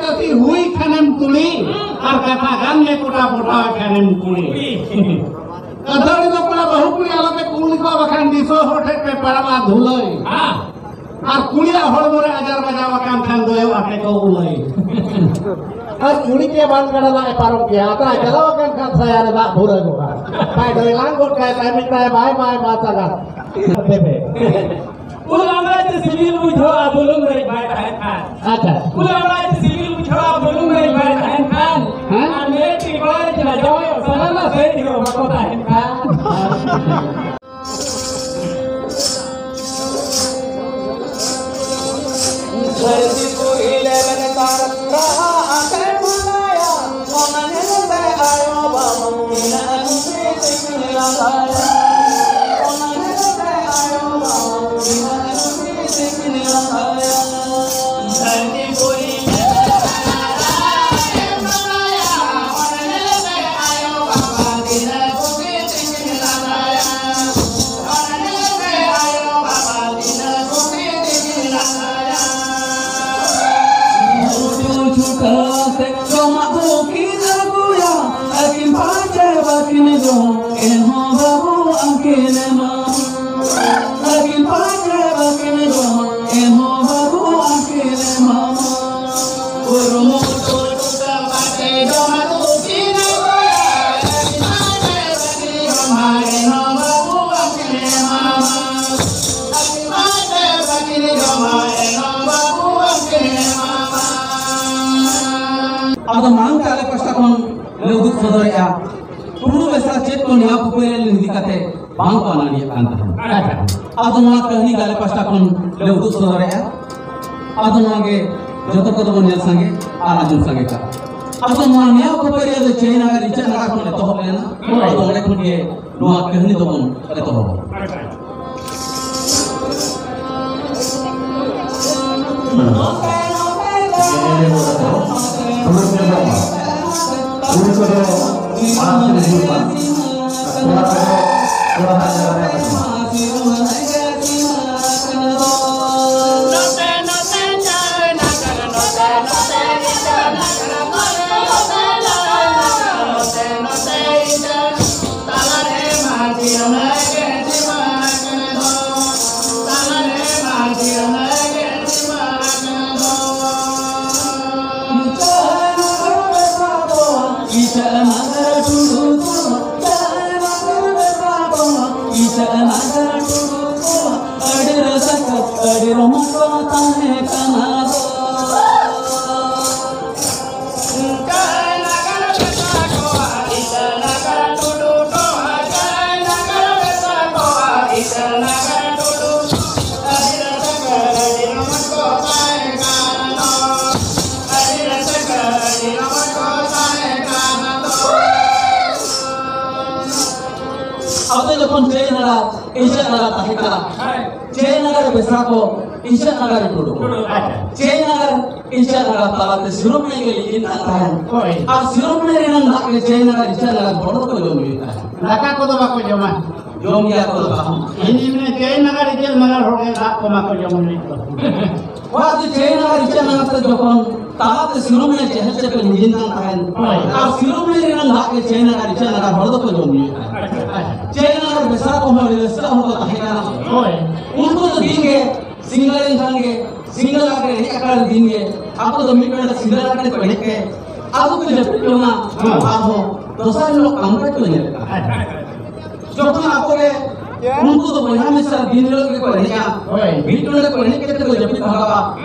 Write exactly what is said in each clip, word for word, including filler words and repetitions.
ᱠᱟᱹᱴᱤᱡ ᱦᱩᱭ ᱠᱷᱟᱱᱮᱢ ᱛᱩᱲᱤ, ᱟᱨ ᱠᱟᱛᱷᱟ ᱜᱟᱱ ᱜᱮ ᱠᱚᱴᱟ ᱯᱚᱴᱟᱣ ᱠᱷᱟᱱᱮᱢ ᱠᱩᱲᱤ᱾ ᱠᱟᱛᱷᱟ ᱟᱹᱲᱤ ᱫᱚ ᱠᱚᱲᱟ ᱵᱟᱹᱦᱩ ᱠᱩᱲᱤ ᱟᱞᱚᱯᱮ ᱠᱩᱞ ᱠᱚᱣᱟ, ᱵᱟᱠᱷᱟᱱ ᱫᱤᱥᱚᱢ ᱦᱚᱲ ᱴᱷᱮᱱ ᱯᱮ ᱯᱟᱲᱟᱜᱼᱟ ᱫᱷᱩᱞᱟᱹᱭ᱾ ᱦᱮᱸ᱾ ᱟᱨ ᱠᱩᱲᱤᱭᱟᱜ ᱦᱚᱲᱢᱚ ᱨᱮ ᱟᱡᱟᱨ ᱵᱟᱡᱟᱣ ᱟᱠᱟᱱ ᱠᱷᱟᱱ ᱫᱚᱭᱚᱜ ᱟᱯᱮ ᱠᱚ ᱩᱞᱟᱹᱭ᱾ ᱟᱨ ᱠᱩᱲᱤ ᱪᱮ ᱵᱟᱱ ᱜᱟᱰᱟ ᱫᱟᱜ ᱮ ᱯᱟᱨᱚᱢ ᱠᱮᱭᱟ, ᱟᱛᱨᱟ ᱪᱟᱞᱟᱣ ᱟᱠᱟᱱ ᱠᱷᱟᱱ ᱥᱟᱭᱟ ᱨᱮ ᱫᱟᱜ ᱵᱷᱩᱨᱟᱹᱜᱚᱜᱼᱟ᱾ ᱠᱷᱟᱭ ᱫᱚᱭ ᱞᱟᱝ ᱜᱚᱫ ᱠᱟᱭ ᱛᱟᱭ, ᱢᱮᱛᱟᱭ ᱵᱟᱭ ᱵᱟᱭ ᱵᱟᱭ ᱥᱟᱜᱟᱫ᱾ ᱫᱮᱵᱮ᱾ ᱩᱞ ᱟᱢᱲᱟ ᱪᱮ ᱥᱤᱵᱤᱞ ᱵᱩᱡᱷᱟᱹᱜᱼᱟ, ᱵᱩᱞᱩᱝ ᱢᱟᱹᱨᱤᱪ ᱵᱟᱭ ᱛᱟᱦᱮᱱ ᱠᱷᱟᱱ᱾ ᱟᱪᱪᱷᱟ᱾ ᱩᱞ ᱟᱢᱲᱟ ᱪᱮ ᱥᱤᱵᱤᱞ ᱵᱩᱡᱷᱟᱹᱜᱼᱟ, ᱵᱩᱞᱩᱝ ᱢᱟᱹᱨᱤᱪ ᱵᱟᱭ ᱛᱟᱦᱮᱱ ᱠᱷᱟᱱ᱾ ᱦᱮᱸ? ᱟᱨ ᱢᱮᱫ ᱴᱤᱡ ᱵᱟᱭ ᱡᱟᱱᱟ ᱡᱟᱶᱟᱭ ᱥᱟᱱᱟᱢᱟ ᱥᱟᱹᱭ ᱛᱮᱜᱮ ᱵᱟᱠᱚ ᱛᱟᱦᱮᱱ ᱠᱷᱟᱱ᱾ ᱫᱷᱟᱹᱨᱛᱤ ᱯᱩᱨᱤ ᱞᱮ ᱢᱮᱱ ᱛᱟᱨ ᱨᱟᱦᱟ ᱟᱛᱮ ᱢᱟᱱᱟᱭᱟ, ᱚᱱᱟ ᱧᱮᱞ ᱛᱮ ᱟᱭᱳ ᱵᱟᱵᱟ ᱢᱮᱱᱟᱜ ᱠᱚ ᱛᱤᱧ ᱞᱟᱸᱫᱟᱭᱟ᱾ ᱚᱱᱟ ᱧᱮᱞ ᱛᱮ ᱟᱭᱳ ᱵᱟᱵᱟ ᱢᱮᱱᱟᱜ ᱠᱚ ᱛᱤᱧ ᱞᱟᱸᱫᱟᱭᱟ᱾ ᱫᱷᱟᱹᱨᱛᱤ ᱯᱩᱨᱤ ᱞᱮ ᱢᱮᱱ ᱛᱟᱨ ᱨᱟᱦᱟ ᱟᱛᱮ ᱢᱟᱱᱟᱭᱟ, ᱚᱱᱟ ᱧᱮᱞ ᱛᱮ ᱟᱭᱳ ᱵᱟᱵᱟ ᱛᱤᱱᱟᱹᱜ ᱠᱚ ᱛᱤᱧ ᱞᱟᱸᱫᱟᱭᱟ᱾ ᱡᱚᱢᱟᱜ ᱠᱚ ᱠᱤᱱ ᱟᱹᱜᱩᱭᱟ, ᱟᱹᱠᱤᱱ ᱯᱟᱪᱮ ᱵᱟᱹᱠᱤᱱ ᱡᱚᱢ, ᱮᱱᱦᱚᱸ ᱵᱟᱹᱵᱩ ᱟᱹᱠᱤᱱ ᱮᱢᱟ᱾ ᱟᱹᱠᱤᱱ ᱯᱟᱪᱮ ᱵᱟᱹᱠᱤᱱ ᱡᱚᱢ, ᱮᱱᱦᱚᱸ ᱵᱟᱹᱵᱩ ᱟᱹᱠᱤᱱ ᱮᱢᱟ᱾ ᱠᱩᱨᱩᱢᱩᱴᱩ ᱪᱷᱩᱴᱟᱹᱣ ᱠᱟᱛᱮ ᱡᱚᱢᱟᱜ ᱠᱚ ᱠᱤᱱ ᱟᱹᱜᱩᱭᱟ, ᱟᱹᱠᱤᱱ ᱯᱟᱪᱮ ᱵᱟᱹᱠᱤᱱ ᱡᱚᱢᱟ, ᱮᱱᱦᱚᱸ ᱵᱟᱹᱵᱩ ᱟᱹᱠᱤᱱ ᱮᱢᱟ᱾ ᱟᱫᱚ ᱢᱟᱲᱟᱝ ᱛᱮ ᱟᱞᱮ ᱯᱟᱥᱴᱟ ᱠᱷᱚᱱ ᱞᱮ ᱩᱫᱩᱜ ᱥᱚᱫᱚᱨᱮᱜᱼᱟ, ᱯᱩᱨᱩᱵ ᱮᱥᱟ ᱪᱮᱫ ᱠᱚ ᱱᱮᱭᱟᱣ ᱠᱷᱟᱹᱯᱟᱹᱨᱤ ᱤᱫᱤ ᱠᱟᱛᱮ ᱵᱟᱝ ᱠᱚ ᱟᱱᱟᱱᱤᱭᱟᱜ ᱠᱟᱱ ᱛᱟᱦᱮᱸᱫ᱾ ᱟᱫᱚ ᱱᱚᱣᱟ ᱠᱟᱹᱦᱱᱤ ᱜᱮ ᱟᱞᱮ ᱯᱟᱥᱴᱟ ᱠᱷᱚᱱ ᱞᱮ ᱩᱫᱩᱜ ᱥᱚᱫᱚᱨᱮᱜᱼᱟ᱾ ᱟᱫᱚ ᱱᱚᱣᱟ ᱜᱮ ᱡᱚᱛᱚ ᱠᱚᱫᱚ ᱵᱚᱱ ᱧᱮᱞ ᱥᱟᱸᱜᱮ ᱟᱨ ᱟᱸᱡᱚᱢ ᱥᱟᱸᱜᱮ ᱠᱟᱜᱼᱟ᱾ ᱟᱫᱚ ᱱᱚᱣᱟ ᱱᱮᱭᱟᱣ ᱠᱷᱟᱹᱯᱟᱹᱨᱤ ᱫᱚ ᱪᱟᱹᱭ ᱱᱟᱜᱟᱨ ᱤᱪᱟᱹᱜ ᱱᱟᱜᱟᱨ ᱠᱷᱚᱱ ᱮᱛᱚᱦᱚᱵ ᱞᱮᱱᱟ᱾ ᱟᱫᱚ ᱚᱸᱰᱮ ᱠᱷᱚᱱ ᱜᱮ ᱱᱚᱣᱟ ᱠᱟᱹᱦᱱᱤ ᱫᱚᱵᱚᱱ ᱮᱛᱚᱦᱚᱵᱟ᱾ ᱠᱩᱲᱤ ᱠᱚᱫᱚ ᱢᱟᱲᱟᱝ ᱥᱮᱫ ᱦᱤᱡᱩᱜ ᱢᱟ᱾ ᱠᱚᱲᱟ ᱠᱚᱫᱚ ᱠᱚᱲᱟ ᱦᱟᱜ ᱡᱟᱭᱜᱟ ᱨᱮ ᱟᱹᱜᱩ ᱠᱚᱢᱟ᱾ ᱡᱚᱠᱷᱚᱱ ᱪᱟᱹᱭ ᱱᱟᱜᱟᱨ, ᱤᱪᱟᱹᱜ ᱱᱟᱜᱟᱨ ᱛᱟᱦᱮᱸ ᱠᱟᱱᱟ, ᱪᱟᱹᱭ ᱱᱟᱜᱟᱨ ᱨᱮ ᱵᱮᱥᱨᱟ ᱠᱚ ᱤᱪᱟᱹᱜ ᱱᱟᱜᱟᱨ ᱨᱮ ᱫᱩᱲᱩᱵ᱾ ᱪᱟᱹᱭ ᱱᱟᱜᱟᱨ, ᱤᱪᱟᱹᱜ ᱱᱟᱜᱟᱨ ᱛᱟᱞᱟᱛᱮ ᱥᱤᱨᱚᱢ ᱱᱟᱹᱭ ᱜᱮ ᱞᱤᱸᱜᱤᱱ ᱠᱟᱱ ᱛᱟᱦᱮᱸᱱ᱾ ᱦᱳᱭ᱾ ᱟᱨ ᱥᱤᱨᱚᱢ ᱱᱟᱹᱭ ᱨᱮᱱᱟᱜ ᱫᱟᱜ ᱜᱮ ᱪᱟᱹᱭ ᱱᱟᱜᱟᱨ, ᱤᱪᱟᱹᱜ ᱱᱟᱜᱟᱨ ᱦᱚᱲ ᱫᱚᱠᱚ ᱡᱚᱢ ᱧᱩᱭᱮᱫ ᱛᱟᱦᱮᱸᱱ᱾ ᱫᱟᱠᱟ ᱠᱚᱫᱚ ᱵᱟᱠᱚ ᱡᱚᱢᱟ᱾ ᱡᱚᱢ ᱜᱮᱭᱟ ᱠᱚ ᱫᱟᱠᱟ ᱦᱚᱸ᱾ ᱤᱧ ᱢᱮᱱᱟ ᱪᱟᱹᱭ ᱱᱟᱜᱟᱨ, ᱤᱪᱟᱹᱜ ᱱᱟᱜᱟᱨ ᱦᱚᱲ ᱜᱮ ᱫᱟᱜ ᱠᱚ ᱢᱟᱠᱚ ᱡᱚᱢ ᱧᱩᱭᱮᱫ ᱠᱚ᱾ ᱚᱱᱟ ᱫᱚ ᱪᱟᱹᱭ ᱱᱟᱜᱟᱨ, ᱤᱪᱟᱹᱜ ᱱᱟᱜᱟᱨ ᱛᱮ ᱡᱚᱠᱷᱚᱱ ᱛᱟᱞᱟᱛᱮ ᱥᱤᱨᱚᱢ ᱱᱟᱹᱭ ᱪᱮᱦᱮᱞ ᱪᱮᱯᱮᱞ ᱞᱤᱸᱜᱤᱱ ᱠᱟᱱ ᱛᱟᱦᱮᱸᱱ, ᱦᱳᱭ᱾ ᱟᱨ ᱥᱤᱨᱚᱢ ᱱᱟᱹᱭ ᱨᱮᱱᱟᱜ ᱫᱟᱜ ᱜᱮ ᱪᱟᱹᱭ ᱱᱟᱜᱟᱨ, ᱤᱪᱟᱹᱜ ᱱᱟᱜᱟᱨ ᱦᱚᱲ ᱫᱚᱠᱚ ᱡᱚᱢ ᱧᱩᱭᱮᱫ ᱛᱟᱦᱮᱸᱱ᱾ ᱪᱟᱹᱭ ᱱᱟᱜᱟᱨ ᱵᱮᱥᱨᱟ ᱠᱚᱦᱚᱸ ᱟᱹᱰᱤ ᱨᱟᱹᱥᱠᱟᱹ ᱦᱚᱲ ᱠᱚ ᱛᱟᱦᱮᱸ ᱠᱟᱱᱟ᱾ ᱦᱳᱭ᱾ ᱩᱱᱠᱩ ᱫᱚ ᱫᱤᱱ ᱜᱮ ᱥᱤᱸᱜᱟᱹᱲ ᱮᱱ ᱠᱷᱟᱱ ᱜᱮ, ᱥᱤᱸᱜᱟᱹᱲ ᱞᱟᱜᱽᱲᱮ ᱮᱱᱮᱡ ᱟᱠᱷᱲᱟ ᱨᱮ ᱫᱤᱱ ᱜᱮ, ᱟᱠᱚ ᱫᱚ ᱢᱤᱫ ᱰᱚᱸᱰᱮ ᱥᱤᱸᱜᱟᱹᱲ ᱞᱟᱜᱽᱲᱮ ᱠᱚ ᱮᱱᱮᱡ ᱛᱮ, ᱟᱫᱚ ᱠᱚ ᱡᱟᱹᱯᱤᱫ ᱡᱚᱝᱟ, ᱦᱮᱸ᱾ ᱟᱨᱦᱚᱸ ᱫᱚᱥᱟᱨ ᱦᱤᱞᱳᱜ ᱠᱟᱹᱢᱤ ᱠᱟᱡᱽ ᱠᱚ ᱧᱮᱞ ᱠᱟᱜᱼᱟ᱾ ᱡᱚᱠᱷᱚᱱ ᱟᱠᱚ ᱜᱮ, ᱩᱱᱠᱩ ᱫᱚ ᱵᱚᱭᱦᱟ ᱢᱤᱥᱨᱟ ᱫᱤᱱ ᱦᱤᱞᱳᱜ ᱜᱮᱠᱚ ᱮᱱᱮᱡᱼᱟ, ᱦᱳᱭ᱾ ᱢᱤᱫ ᱰᱚᱸᱰᱮ ᱠᱚ ᱮᱱᱮᱡ ᱠᱟᱛᱮ ᱠᱚ ᱡᱟᱹᱯᱤᱫ ᱵᱷᱟᱜᱟᱣᱟ,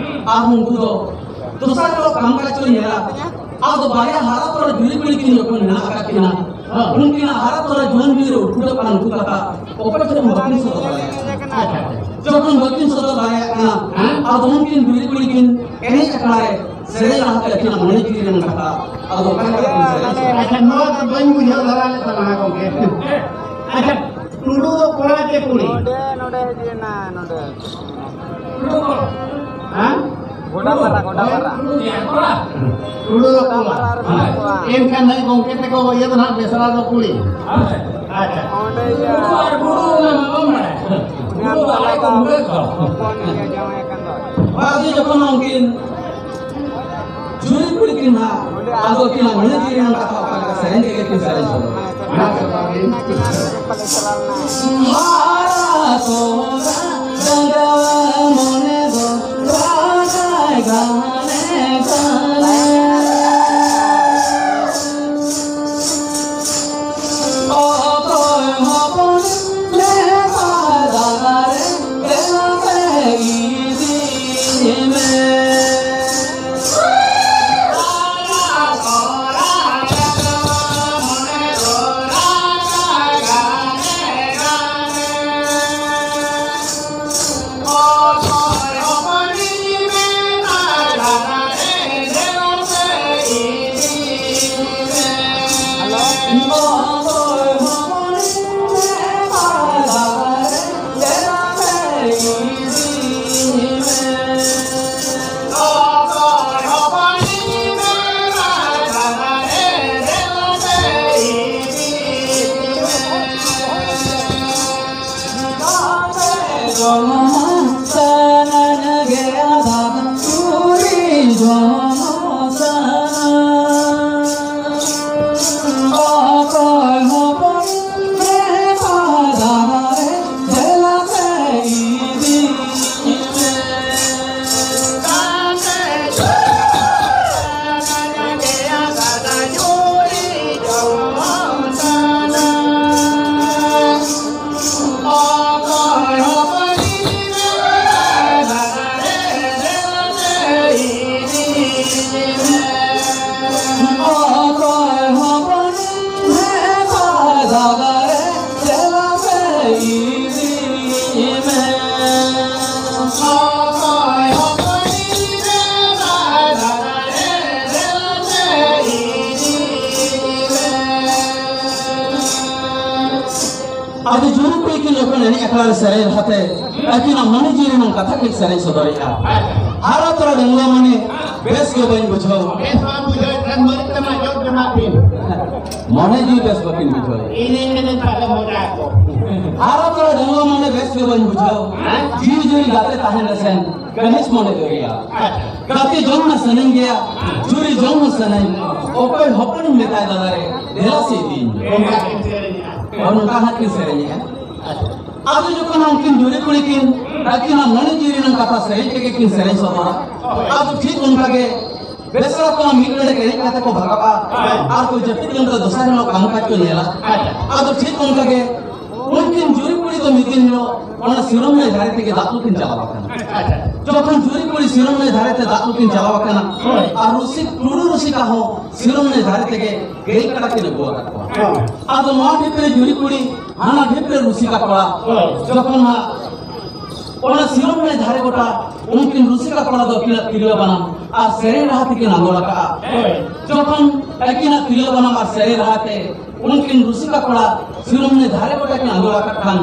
ᱟᱨ ᱩᱱᱠᱩ ᱫᱚ ᱫᱚᱥᱟᱨ ᱦᱤᱞᱳᱜ ᱠᱟᱹᱢᱤ ᱠᱟᱡᱽ ᱠᱚ ᱧᱮᱞᱟ᱾ ᱟᱫᱚ ᱵᱟᱨᱭᱟ ᱦᱟᱨᱟ ᱛᱚᱨᱟ ᱡᱩᱨᱤ ᱠᱩᱲᱤ ᱠᱤᱱ ᱡᱚᱠᱷᱚᱱ ᱢᱮᱱᱟᱜ ᱟᱠᱟᱫ ᱠᱤᱱᱟ, ᱦᱮᱸ᱾ ᱩᱱᱠᱤᱱᱟᱜ ᱦᱟᱨᱟ ᱛᱚᱨᱟ ᱡᱩᱣᱟᱹᱱ ᱡᱩᱣᱟᱹᱱ ᱨᱮ ᱩᱴᱷᱟᱹ ᱠᱟᱱ ᱩᱱᱠᱩ ᱠᱟᱛᱷᱟ ᱚᱠᱚᱭ ᱴᱷᱮᱱ ᱦᱚᱸ ᱵᱟᱹᱠᱤᱱ ᱥᱚᱫᱚᱨ ᱫᱟᱲᱮᱭᱟᱜ ᱠᱟᱱᱟ᱾ ᱟᱪᱪᱷᱟ, ᱟᱪᱪᱷᱟ᱾ ᱡᱚᱠᱷᱚᱱ ᱵᱟᱹᱠᱤᱱ ᱥᱚᱫᱚᱨ ᱫᱟᱲᱮᱭᱟᱜ ᱠᱟᱱᱟ, ᱦᱮᱸ? ᱟᱫᱚ ᱩᱱᱠᱤᱱ ᱡᱩᱨᱤ ᱠᱩᱲᱤ ᱠᱤᱱ ᱮᱱᱮᱡ ᱟᱠᱷᱲᱟ ᱨᱮ ᱥᱮᱨᱮᱧ ᱨᱟᱦᱟ ᱛᱮ ᱟᱹᱠᱤᱱᱟᱜ ᱢᱚᱱᱮ ᱡᱤᱣᱤ ᱨᱮᱱ ᱠᱟᱛᱷᱟ ᱟᱫᱚ ᱚᱠᱟ ᱞᱮᱠᱟ ᱠᱤᱱ ᱥᱮᱨᱮᱧ ᱥᱚᱫᱚᱨᱟ? ᱟᱪᱪᱷᱟ, ᱱᱚᱣᱟ ᱫᱚ ᱵᱟᱹᱧ ᱵᱩᱡᱷᱟᱹᱣ ᱫᱷᱟᱨᱟ ᱞᱮᱫ ᱛᱟᱞᱟᱝᱟ ᱜᱚᱢᱠᱮ᱾ ᱟᱪᱪᱷᱟ, ᱴᱩᱰᱩ ᱫᱚ ᱠᱚᱲᱟ ᱪᱮ ᱠᱩᱲᱤ? ᱱᱚᱰᱮ, ᱱᱚᱰᱮ ᱦᱤᱡᱩᱜ ᱢᱮ, ᱱᱚᱰᱮ᱾ ᱦᱮᱸ? ᱜᱚᱰᱟ ᱯᱟᱨᱟ, ᱜᱚᱰᱟ ᱯᱟᱨᱟ᱾ ᱴᱩᱰᱩ ᱫᱚ ᱠᱚᱲᱟ᱾ ᱜᱚᱰᱟ ᱯᱟᱨᱟ ᱨᱮ ᱢᱮᱱᱟᱜ ᱠᱚᱣᱟ᱾ ᱮᱱᱠᱷᱟᱱ ᱱᱟᱭ ᱜᱚᱢᱠᱮ ᱛᱟᱠᱚ ᱤᱭᱟᱹ ᱫᱚ ᱱᱟᱦᱟᱜ ᱵᱮᱥᱨᱟ ᱫᱚ ᱠᱩᱲᱤ᱾ ᱟᱪᱪᱷᱟ᱾ ᱚᱸᱰᱮ ᱤᱭᱟᱹ᱾ ᱴᱩᱰᱩ ᱟᱨ ᱵᱩᱰᱩ ᱚᱱᱟ ᱢᱟ ᱵᱟᱢ ᱵᱟᱲᱟᱭᱟ᱾ ᱵᱩᱰᱩ ᱫᱚ ᱟᱞᱮ ᱠᱚ ᱵᱩᱰᱷᱟᱹ ᱠᱚ᱾ ᱦᱚᱯᱚᱱ ᱤᱭᱟᱹ ᱡᱟᱶᱟᱭ ᱠᱟᱱ ᱫᱚ᱾ ᱵᱟᱫᱮ ᱡᱚᱠᱷᱚᱱ ᱩᱱᱠᱤᱱ ᱡᱩᱨᱤ ᱠᱩᱲᱤ ᱠᱤᱱ ᱦᱟᱸᱜ, ᱟᱫᱚ ᱠᱤᱱ ᱢᱚᱱᱮ ᱡᱤᱣᱤ ᱨᱮᱱᱟᱜ ᱠᱟᱛᱷᱟ ᱚᱠᱟ ᱞᱮᱠᱟ ᱥᱮᱨᱮᱧ ᱛᱮᱜᱮ ᱠᱤᱱ ᱥᱮᱨᱮᱧ ᱥᱚᱫᱚᱨᱟ᱾ ᱦᱟᱨᱟ ᱛᱚᱨᱟ ᱰᱟᱸᱜᱟᱣᱟ ᱢᱚᱱᱮ ᱫᱚ ᱨᱟᱜᱟᱭ ᱜᱟᱱᱮ ᱜᱟᱱᱮ᱾ ᱚᱠᱚᱭ ᱦᱚᱯᱚᱱ ᱢᱮ ᱯᱟᱨᱟᱜᱟᱨᱮ ᱫᱮᱞᱟ ᱛᱮ ᱤᱫᱤᱧ ᱢᱮ᱾ ᱟᱫᱚ ᱡᱩᱨᱤ ᱠᱩᱲᱤ ᱠᱤᱱ ᱡᱚᱠᱷᱚᱱ ᱮᱱᱮᱡ ᱟᱠᱷᱲᱟ ᱨᱮ ᱥᱮᱨᱮᱧ ᱞᱟᱦᱟᱛᱮ ᱟᱹᱠᱤᱱᱟᱜ ᱢᱚᱱᱮ ᱡᱤᱣᱤ ᱨᱮᱱᱟᱜ ᱠᱟᱛᱷᱟ ᱠᱤᱱ ᱥᱮᱨᱮᱧ ᱥᱚᱫᱚᱨᱮᱜᱼᱟ᱾ ᱦᱟᱨᱟ ᱛᱚᱨᱟ ᱰᱟᱺᱜᱩᱣᱟᱹ ᱢᱟᱱᱮ ᱵᱮᱥ ᱜᱮ ᱵᱟᱹᱧ ᱵᱩᱡᱷᱟᱹᱣ᱾ ᱵᱮᱥ ᱵᱟᱢ ᱵᱩᱡᱷᱟᱹᱣᱮᱫ ᱠᱷᱟᱱ ᱢᱟᱹᱨᱤᱪ ᱛᱮᱢᱟ ᱡᱚᱢ ᱡᱚᱢᱟᱜ ᱵᱤᱱ᱾ ᱢᱚᱱᱮ ᱡᱤᱣᱤ ᱵᱮᱥ ᱵᱟᱹᱠᱤᱱ ᱵᱩᱡᱷᱟᱹᱣ᱾ ᱤᱧᱤᱧ ᱢᱮᱱᱮᱫ ᱛᱟᱦᱞᱮ ᱢᱚᱡᱟ ᱠᱚ᱾ ᱦᱟᱨᱟ ᱛᱚᱨᱟ ᱰᱟᱺᱜᱩᱣᱟᱹ ᱢᱟᱱᱮ ᱵᱮᱥ ᱜᱮ ᱵᱟᱹᱧ ᱵᱩᱡᱷᱟᱹᱣ᱾ ᱦᱮᱸ? ᱡᱤᱣᱤ ᱡᱩᱨᱤ ᱜᱟᱛᱮ ᱛᱟᱦᱮᱸ ᱞᱮᱥᱮᱱ ᱠᱟᱹᱦᱤᱥ ᱢᱚᱱᱮ ᱫᱚᱨᱭᱟ᱾ ᱟᱪᱪᱷᱟ᱾ ᱜᱟᱛᱮ ᱡᱚᱝ ᱢᱟ ᱥᱟᱱᱟᱧ ᱜᱮᱭᱟ, ᱡᱩᱨᱤ ᱡᱚᱝ ᱦᱚᱸ ᱥᱟᱱᱟᱧ᱾ ᱚᱠᱚᱭ ᱦᱚᱯᱚᱱᱤᱧ ᱢᱮᱛᱟᱭ ᱫᱟᱫᱟ ᱨᱮ, ᱫᱮᱞᱟ ᱥᱮ ᱤᱫᱤᱧ ᱢᱮ᱾ ᱚᱱᱠᱟ ᱠᱤᱱ ᱥᱮᱨᱮᱧᱮᱜᱼᱟ᱾ ᱦᱳᱭ, ᱱᱚᱝᱠᱟ ᱦᱟᱸᱜ ᱠᱤᱱ ᱥᱮᱨᱮᱧᱮᱜᱼᱟ᱾ ᱟᱫᱚ ᱡᱚᱠᱷᱚᱱ ᱩᱱᱠᱤᱱ ᱡᱩᱨᱤ ᱠᱩᱲᱤ ᱠᱤᱱ ᱟᱹᱠᱤᱱᱟᱜ ᱢᱚᱱᱮ ᱡᱤᱣᱤ ᱨᱮᱱᱟᱜ ᱠᱟᱛᱷᱟ ᱥᱮᱨᱮᱧ ᱛᱮᱜᱮ ᱠᱤᱱ ᱥᱮᱨᱮᱧ ᱥᱚᱫᱚᱨᱟ, ᱟᱫᱚ ᱴᱷᱤᱠ ᱚᱱᱠᱟ ᱜᱮ ᱵᱮᱥᱨᱟ ᱠᱚ ᱢᱤᱫ ᱰᱚᱸᱰᱮᱠ ᱮᱱᱮᱡ ᱠᱟᱛᱮ ᱠᱚ ᱵᱷᱟᱜᱟᱜᱼᱟ ᱟᱨ ᱠᱚ ᱡᱟᱹᱯᱤᱫ ᱞᱮᱱ ᱫᱚ ᱫᱚᱥᱟᱨ ᱦᱤᱞᱳᱜ ᱠᱟᱹᱢᱤ ᱠᱟᱡᱽ ᱠᱚ ᱧᱮᱞᱟ᱾ ᱟᱫᱚ ᱴᱷᱤᱠ ᱚᱱᱠᱟ ᱜᱮ ᱩᱱᱠᱤᱱ ᱡᱩᱨᱤ ᱠᱩᱲᱤ ᱫᱚ ᱢᱤᱫ ᱫᱤᱱ ᱦᱤᱞᱳᱜ ᱚᱱᱟ ᱥᱤᱨᱚᱢ ᱱᱟᱹᱭ ᱫᱷᱟᱨᱮ ᱛᱮᱜᱮ ᱫᱟᱜ ᱞᱩ ᱠᱤᱱ ᱪᱟᱞᱟᱣ ᱟᱠᱟᱱᱟ᱾ ᱡᱚᱠᱷᱚᱱ ᱡᱩᱨᱤ ᱠᱩᱲᱤ ᱥᱤᱨᱚᱢ ᱱᱟᱹᱭ ᱫᱷᱟᱨᱮ ᱛᱮ ᱫᱟᱜ ᱞᱩ ᱠᱤᱱ ᱪᱟᱞᱟᱣ ᱟᱠᱟᱱᱟ, ᱟᱨ ᱨᱩᱥᱤᱠ ᱴᱩᱰᱩ ᱨᱩᱥᱤᱠᱟ ᱦᱚᱸ ᱥᱤᱨᱚᱢ ᱱᱟᱹᱭ ᱫᱷᱟᱨᱮ ᱛᱮᱜᱮ ᱜᱟᱹᱭ ᱠᱟᱰᱟ ᱠᱤᱱ ᱟᱹᱜᱩ ᱟᱠᱟᱫ ᱠᱚᱣᱟ᱾ ᱟᱫᱚ ᱱᱚᱣᱟ ᱰᱷᱤᱯ ᱨᱮ ᱡᱩᱨᱤ ᱠᱩᱲᱤ, ᱦᱟᱱᱟ ᱰᱷᱤᱯ ᱨᱮ ᱨᱩᱥᱤᱠᱟ ᱠᱚᱲᱟ, ᱡᱚᱠᱷᱚᱱ ᱦᱟᱸᱜ ᱚᱱᱟ ᱥᱤᱨᱚᱢ ᱱᱟᱹᱭ ᱫᱷᱟᱨᱮ ᱜᱚᱴᱟ ᱩᱱᱠᱤᱱ ᱨᱩᱥᱤᱠᱟ ᱠᱚᱲᱟ ᱫᱚ ᱟᱹᱠᱤᱱᱟᱜ ᱛᱤᱨᱭᱳ ᱵᱟᱱᱟᱢ ᱟᱨ ᱥᱮᱨᱮᱧ ᱨᱟᱦᱟ ᱛᱮᱠᱤᱱ ᱟᱸᱫᱳᱲ ᱟᱠᱟᱫᱼᱟ᱾ ᱡᱚᱠᱷᱚᱱ ᱟᱹᱠᱤᱱᱟᱜ ᱛᱤᱨᱭᱳ ᱵᱟᱱᱟᱢ ᱟᱨ ᱥᱮᱨᱮᱧ ᱨᱟᱦᱟ ᱛᱮ ᱩᱱᱠᱤᱱ ᱨᱩᱥᱤᱠᱟ ᱠᱚᱲᱟ ᱥᱤᱨᱚᱢ ᱱᱟᱹᱭ ᱫᱷᱟᱨᱮ ᱜᱚᱴᱟ ᱠᱤᱱ ᱟᱸᱫᱳᱲ ᱟᱠᱟᱫ ᱠᱷᱟᱱ,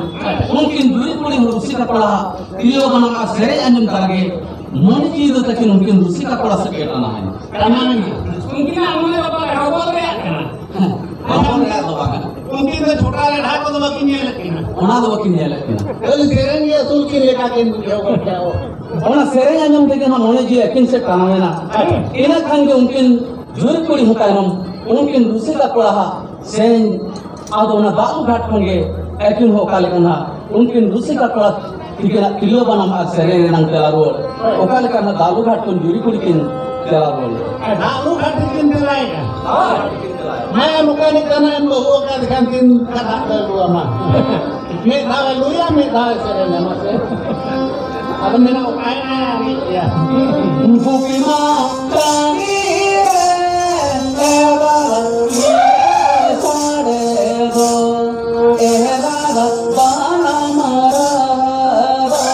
ᱩᱱᱠᱤᱱ ᱡᱩᱨᱤ ᱠᱩᱲᱤ ᱦᱚᱸ ᱨᱩᱥᱤᱠᱟ ᱠᱚᱲᱟ ᱛᱤᱨᱭᱳ ᱵᱟᱱᱟᱢ ᱟᱨ ᱥᱮᱨᱮᱧ ᱟᱸᱡᱚᱢ ᱛᱟᱨᱟ ᱜᱮ ᱢᱚᱱᱮ ᱡᱤᱣᱤ ᱫᱚ ᱛᱟᱹᱠᱤᱱ ᱩᱱᱠᱤᱱ ᱨᱩᱥᱤᱠᱟ ᱠᱚᱲᱟ ᱥᱮᱫ ᱜᱮ ᱴᱟᱱᱟ ᱮᱱᱟ᱾ ᱴᱟᱱᱟ ᱮᱱᱟ᱾ ᱩᱱᱠᱤᱱᱟᱜ ᱢᱚᱱᱮ ᱫᱚ ᱯᱟᱞᱮ ᱦᱚᱵᱚᱨ ᱨᱮᱭᱟᱜ ᱠᱟᱱᱟ᱾ ᱦᱮᱸ, ᱦᱚᱵᱚᱨ ᱨᱮᱭᱟᱜ ᱫᱚ ᱵᱟᱝ ᱠᱟᱱᱟ᱾ ᱩᱱᱠᱤᱱ ᱫᱚ ᱪᱷᱚᱴᱟ ᱰᱟᱦᱟᱨ ᱠᱚᱫᱚ ᱵᱟᱹᱠᱤᱱ ᱧᱮᱞᱮᱫ ᱠᱤᱱᱟ᱾ ᱚᱱᱟ ᱫᱚ ᱵᱟᱹᱠᱤᱱ ᱧᱮᱞᱮᱫ ᱠᱤᱱᱟ᱾ ᱠᱷᱟᱹᱞᱤ ᱥᱮᱨᱮᱧ ᱜᱮ ᱟᱹᱥᱩᱞ ᱠᱤᱱ ᱞᱮᱠᱟ ᱠᱤᱱ ᱵᱩᱡᱷᱟᱹᱣ ᱜᱚᱫ ᱠᱮᱜᱼᱟ᱾ ᱚᱱᱟ ᱥᱮᱨᱮᱧ ᱟᱸᱡᱚᱢ ᱛᱮᱜᱮ ᱱᱟᱜ ᱢᱚᱱᱮ ᱡᱤᱣᱤ ᱟᱹᱠᱤᱱ ᱥᱮᱫ ᱴᱟᱱᱟᱣ ᱮᱱᱟ᱾ ᱤᱱᱟᱹ ᱠᱷᱟᱱ ᱜᱮ ᱩᱱᱠᱤᱱ ᱡᱩᱨᱤ ᱠᱩᱲᱤ ᱦᱚᱸ ᱛᱟᱭᱱᱚᱢ ᱩᱱᱠᱤᱱ ᱨᱩᱥᱤᱠᱟ ᱠᱚᱲᱟ ᱦᱟᱜ ᱥᱮᱨᱮᱧ, ᱟᱫᱚ ᱚᱱᱟ ᱫᱟᱜ ᱞᱩ ᱜᱷᱟᱴ ᱠᱷᱚᱱ ᱜᱮ ᱟᱹᱠᱤᱱ ᱦᱚᱸ ᱚᱠᱟ ᱞᱮᱠᱟ ᱱᱟᱜ ᱩᱱᱠᱤᱱ ᱨᱩᱥᱤᱠᱟ ᱠᱚᱲᱟ ᱛᱤᱠᱤᱱᱟᱜ ᱛᱤᱨᱭᱳ ᱵᱟᱱᱟᱢ ᱟᱨ ᱥᱮᱨᱮᱧ ᱨᱮᱱᱟᱜ ᱛᱮᱞᱟ ᱨᱩᱣᱟᱹᱲ᱾ ᱚᱠᱟ ᱞᱮᱠᱟ ᱱᱟᱜ ᱫᱟᱜ ᱞᱩ ᱜᱷᱟᱴ ᱠᱷᱚᱱ ᱡᱩᱨᱤ ᱠᱩᱲᱤ ᱠᱤᱱ ᱛᱮᱞᱟ ᱨᱩᱣᱟᱹᱲ᱾ ᱟᱨ ᱫᱟᱜ ᱞᱩ ᱜᱷᱟᱴ ᱨᱮᱠᱤᱱ ᱛᱮᱞᱟᱭᱮᱱᱟ᱾ ᱦᱮᱸ, ᱱᱚᱝᱠᱟ ᱱᱤᱛ ᱱᱟᱜ ᱮᱢ ᱵᱟᱹᱦᱩ ᱟᱠᱟᱫ ᱠᱷᱟᱱ ᱠᱤᱱ ᱠᱟᱛᱷᱟ ᱠᱚ ᱟᱹᱜᱩ ᱟᱢᱟ᱾ ᱢᱤᱫ ᱫᱷᱟᱣ ᱮ ᱞᱩᱭᱟ, ᱢᱤᱫ ᱫᱷᱟᱣ ᱮ ᱥᱮᱨᱮᱧᱟ, ᱢᱟᱥᱮ᱾ ᱟᱫᱚ ᱢᱮᱱᱟ, ᱚᱠᱟᱭᱮᱱᱟ ᱟᱢᱤᱡ ᱭᱟ? ᱵᱩᱜᱤ ᱢᱟ ᱠᱟᱹᱢᱤ ᱨᱮ ᱮ ᱵᱟᱵᱟ, ᱥᱟᱰᱮ ᱫᱚ, ᱮ ᱵᱟᱵᱟ, ᱵᱟᱱᱟ ᱢᱟᱨᱟ ᱫᱚ᱾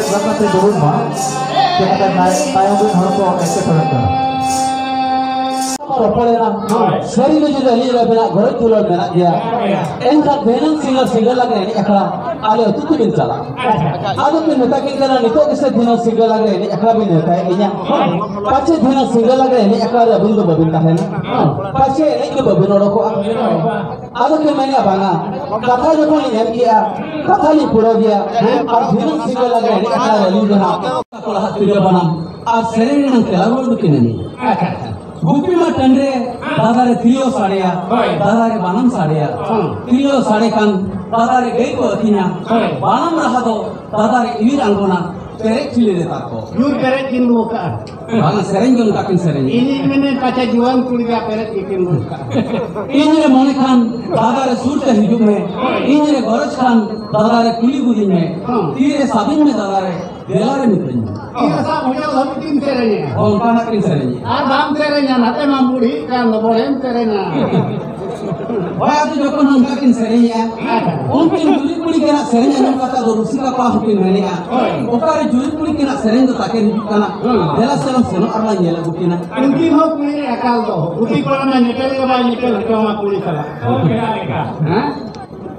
ᱞᱮᱠᱟᱛᱮ ᱫᱩᱲᱩᱵ ᱢᱟ, ᱪᱮᱫ ᱞᱮᱠᱟ ᱛᱟᱭ-, ᱛᱟᱭᱚᱢ ᱨᱮᱱ ᱦᱚᱲ ᱠᱚ ᱮᱴᱠᱮᱴᱚᱬᱮᱜ ᱠᱟᱱᱟ᱾ ᱨᱚᱯᱚᱲᱮᱱᱟ, ᱥᱟᱹᱨᱤ ᱜᱮ ᱡᱩᱫᱤ ᱟᱹᱞᱤᱧ ᱟᱵᱮᱱᱟᱜ ᱜᱚᱨᱚᱡ ᱫᱩᱞᱟᱹᱲ ᱢᱮᱱᱟᱜ ᱜᱮᱭᱟ, ᱮᱱᱠᱷᱟᱱ ᱫᱷᱤᱱᱟᱹᱝ ᱥᱤᱸᱜᱟᱹᱲ ᱥᱤᱸᱜᱟᱹᱲ ᱞᱟᱜᱽᱲᱮ ᱮᱱᱮᱡ ᱟᱠᱷᱲᱟ ᱟᱞᱮ ᱟᱹᱛᱩ ᱛᱮᱵᱤᱱ ᱪᱟᱞᱟᱜᱼᱟ᱾ ᱟᱫᱚ ᱵᱤᱱ ᱢᱮᱛᱟ ᱠᱤᱱ ᱠᱟᱱᱟ, ᱱᱤᱛᱚᱜ ᱜᱮᱥᱮ ᱫᱷᱤᱱᱟᱹᱝ ᱥᱤᱸᱜᱟᱹᱲ ᱞᱟᱜᱽᱲᱮ ᱮᱱᱮᱡ ᱟᱠᱷᱲᱟ ᱵᱤᱱ ᱱᱮᱣᱛᱟᱭᱮᱫ ᱞᱤᱧᱟ? ᱯᱟᱪᱮ ᱫᱷᱤᱱᱟᱹᱝ ᱥᱤᱸᱜᱟᱹᱲ ᱞᱟᱜᱽᱲᱮ ᱮᱱᱮᱡ ᱟᱠᱷᱲᱟ ᱨᱮ ᱟᱹᱵᱤᱱ ᱫᱚ ᱵᱟᱹᱵᱤᱱ ᱛᱟᱦᱮᱱᱟ? ᱯᱟᱪᱮ ᱮᱱᱮᱡ ᱜᱮ ᱵᱟᱹᱵᱤᱱ ᱚᱰᱚᱠᱚᱜᱼᱟ? ᱟᱫᱚ ᱠᱤᱱ ᱢᱮᱱᱟ, ᱵᱟᱝᱟ, ᱠᱟᱛᱷᱟ ᱡᱚᱠᱷᱚᱱ ᱞᱤᱧ ᱮᱢ ᱠᱮᱜᱼᱟ, ᱠᱟᱛᱷᱟ ᱞᱤᱧ ᱯᱩᱨᱟᱹᱣ ᱜᱮᱭᱟ, ᱟᱨ ᱫᱷᱤᱱᱟᱹᱝ ᱥᱤᱸᱜᱟᱹᱲ ᱞᱟᱜᱽᱲᱮ ᱮᱱᱮᱡ ᱟᱠᱷᱲᱟ ᱨᱮ ᱟᱹᱞᱤᱧ ᱫᱚ ᱦᱟᱸᱜ ᱠᱚᱲᱟ ᱦᱟᱜ ᱛᱤᱨᱭᱳ ᱵᱟᱱᱟᱢ ᱟᱨ ᱥᱮᱨᱮᱧ ᱨᱮᱱᱟᱜ ᱛᱮᱞᱟ ᱨᱩᱣᱟᱹᱲ ᱫᱚᱠᱤᱱ ᱮᱱᱮᱡ᱾ ᱟᱪᱪᱷᱟ, ᱟᱪᱪᱷᱟ᱾ ᱜᱩᱯᱤ ᱢᱟ ᱴᱟᱺᱰᱤ ᱨᱮ ᱫᱟᱫᱟ ᱨᱮ ᱛᱤᱨᱭᱳ ᱥᱟᱰᱮᱭᱟ, ᱦᱳᱭ᱾ ᱫᱟᱫᱟ ᱨᱮ ᱵᱟᱱᱟᱢ ᱥᱟᱰᱮᱭᱟ, ᱦᱚᱸ᱾ ᱛᱤᱨᱭᱳ ᱥᱟᱰᱮ ᱠᱷᱟᱱ ᱫᱟᱫᱟ ᱨᱮ ᱜᱟᱹᱭ ᱠᱚ ᱟᱹᱛᱤᱧᱟ, ᱦᱳᱭ᱾ ᱵᱟᱱᱟᱢ ᱨᱟᱦᱟ ᱫᱚ ᱫᱟᱫᱟ ᱨᱮ ᱤᱣᱤᱨ ᱟᱬᱜᱚᱱᱟ, ᱯᱮᱨᱮᱡ ᱴᱷᱤᱞᱤ ᱨᱮ ᱛᱟᱨᱠᱚ᱾ ᱡᱩᱨ ᱯᱮᱨᱮᱡ ᱠᱤᱱ ᱫᱚᱦᱚ ᱠᱟᱜᱼᱟ᱾ ᱵᱟᱝᱟ, ᱥᱮᱨᱮᱧ ᱫᱚ ᱚᱱᱠᱟ ᱠᱤᱱ ᱥᱮᱨᱮᱧᱟ᱾ ᱤᱧᱤᱧ ᱢᱮᱱᱮᱫ, ᱯᱟᱪᱷᱮ ᱡᱩᱣᱟᱹᱱ ᱠᱩᱲᱤ ᱜᱮ ᱯᱮᱨᱮᱡ ᱜᱮᱠᱤᱱ ᱫᱚᱦᱚ ᱠᱟᱜᱼᱟ᱾ ᱤᱧ ᱨᱮ ᱢᱚᱱᱮ ᱠᱷᱟᱱ ᱫᱟᱫᱟ ᱨᱮ ᱥᱩᱨ ᱛᱮ ᱦᱤᱡᱩᱜ ᱢᱮ, ᱤᱧ ᱨᱮ ᱜᱚᱨᱚᱡᱽ ᱠᱷᱟᱱ ᱫᱟᱫᱟ ᱨᱮ ᱠᱩᱞᱤ ᱜᱚᱫᱤᱧ ᱢᱮ, ᱦᱚᱸ᱾ ᱛᱤ ᱨᱮ ᱥᱟᱵᱤᱧ ᱢᱮ ᱫᱟᱫᱟ ᱨᱮ, ᱫᱮᱞᱟ ᱨᱮ ᱢᱤᱛᱟᱹᱧ ᱢᱮ᱾ ᱤᱧ ᱥᱟᱵ ᱦᱚᱪᱚ ᱫᱷᱟᱹᱵᱤᱡ ᱠᱤᱱ ᱥᱮᱨᱮᱧᱟ᱾ ᱦᱚᱸ, ᱚᱱᱠᱟᱱᱟᱜ ᱠᱤᱱ ᱥᱮᱨᱮᱧᱟ᱾ ᱟᱨ ᱵᱟᱢ ᱥᱮᱨᱮᱧᱟ, ᱱᱟᱛᱮ ᱢᱟᱢ ᱵᱩᱲᱦᱤᱜ ᱠᱟᱱ ᱫᱚ, ᱵᱚᱲᱮᱢ ᱥᱮᱨᱮᱧᱟ᱾ ᱦᱳᱭ, ᱟᱫᱚ ᱡᱚᱠᱷᱚᱱ ᱚᱱᱠᱟ ᱠᱤᱱ ᱥᱮᱨᱮᱧᱮᱜᱼᱟ, ᱩᱱᱠᱤᱱ ᱡᱩᱨᱤ ᱠᱩᱲᱤ ᱠᱤᱱᱟᱜ ᱥᱮᱨᱮᱧ ᱟᱸᱡᱚᱢ ᱠᱟᱛᱮ ᱟᱫᱚ ᱨᱩᱥᱤᱠᱟ ᱠᱚᱲᱟ ᱦᱚᱸᱠᱤᱱ ᱢᱮᱱᱮᱜᱼᱟ, ᱦᱳᱭ᱾ ᱚᱠᱟᱨᱮ ᱡᱩᱨᱤ ᱠᱩᱲᱤ ᱠᱤᱱᱟᱜ ᱥᱮᱨᱮᱧ ᱫᱚ ᱛᱟᱹᱠᱤᱱ ᱦᱤᱡᱩᱜ ᱠᱟᱱᱟ? ᱦᱩᱸ᱾ ᱫᱮᱞᱟ ᱥᱮ ᱵᱚᱱ ᱥᱮᱱᱚᱜ ᱟᱨ ᱞᱟᱝ ᱧᱮᱞ ᱟᱹᱜᱩ ᱠᱤᱱᱟ᱾ ᱩᱱᱠᱤᱱ ᱦᱚᱸ ᱠᱩᱲᱤ ᱨᱮ ᱮᱠᱟᱞ ᱫᱚ, ᱜᱩᱯᱤ ᱠᱚᱲᱟ ᱢᱟ ᱧᱮᱯᱮᱞ ᱜᱮ ᱵᱟᱭ ᱧᱮᱯᱮᱞ ᱦᱚᱪᱚ ᱟᱢᱟ ᱠᱩᱲᱤ ᱥᱟᱞᱟᱜ᱾ ᱦᱮᱸ?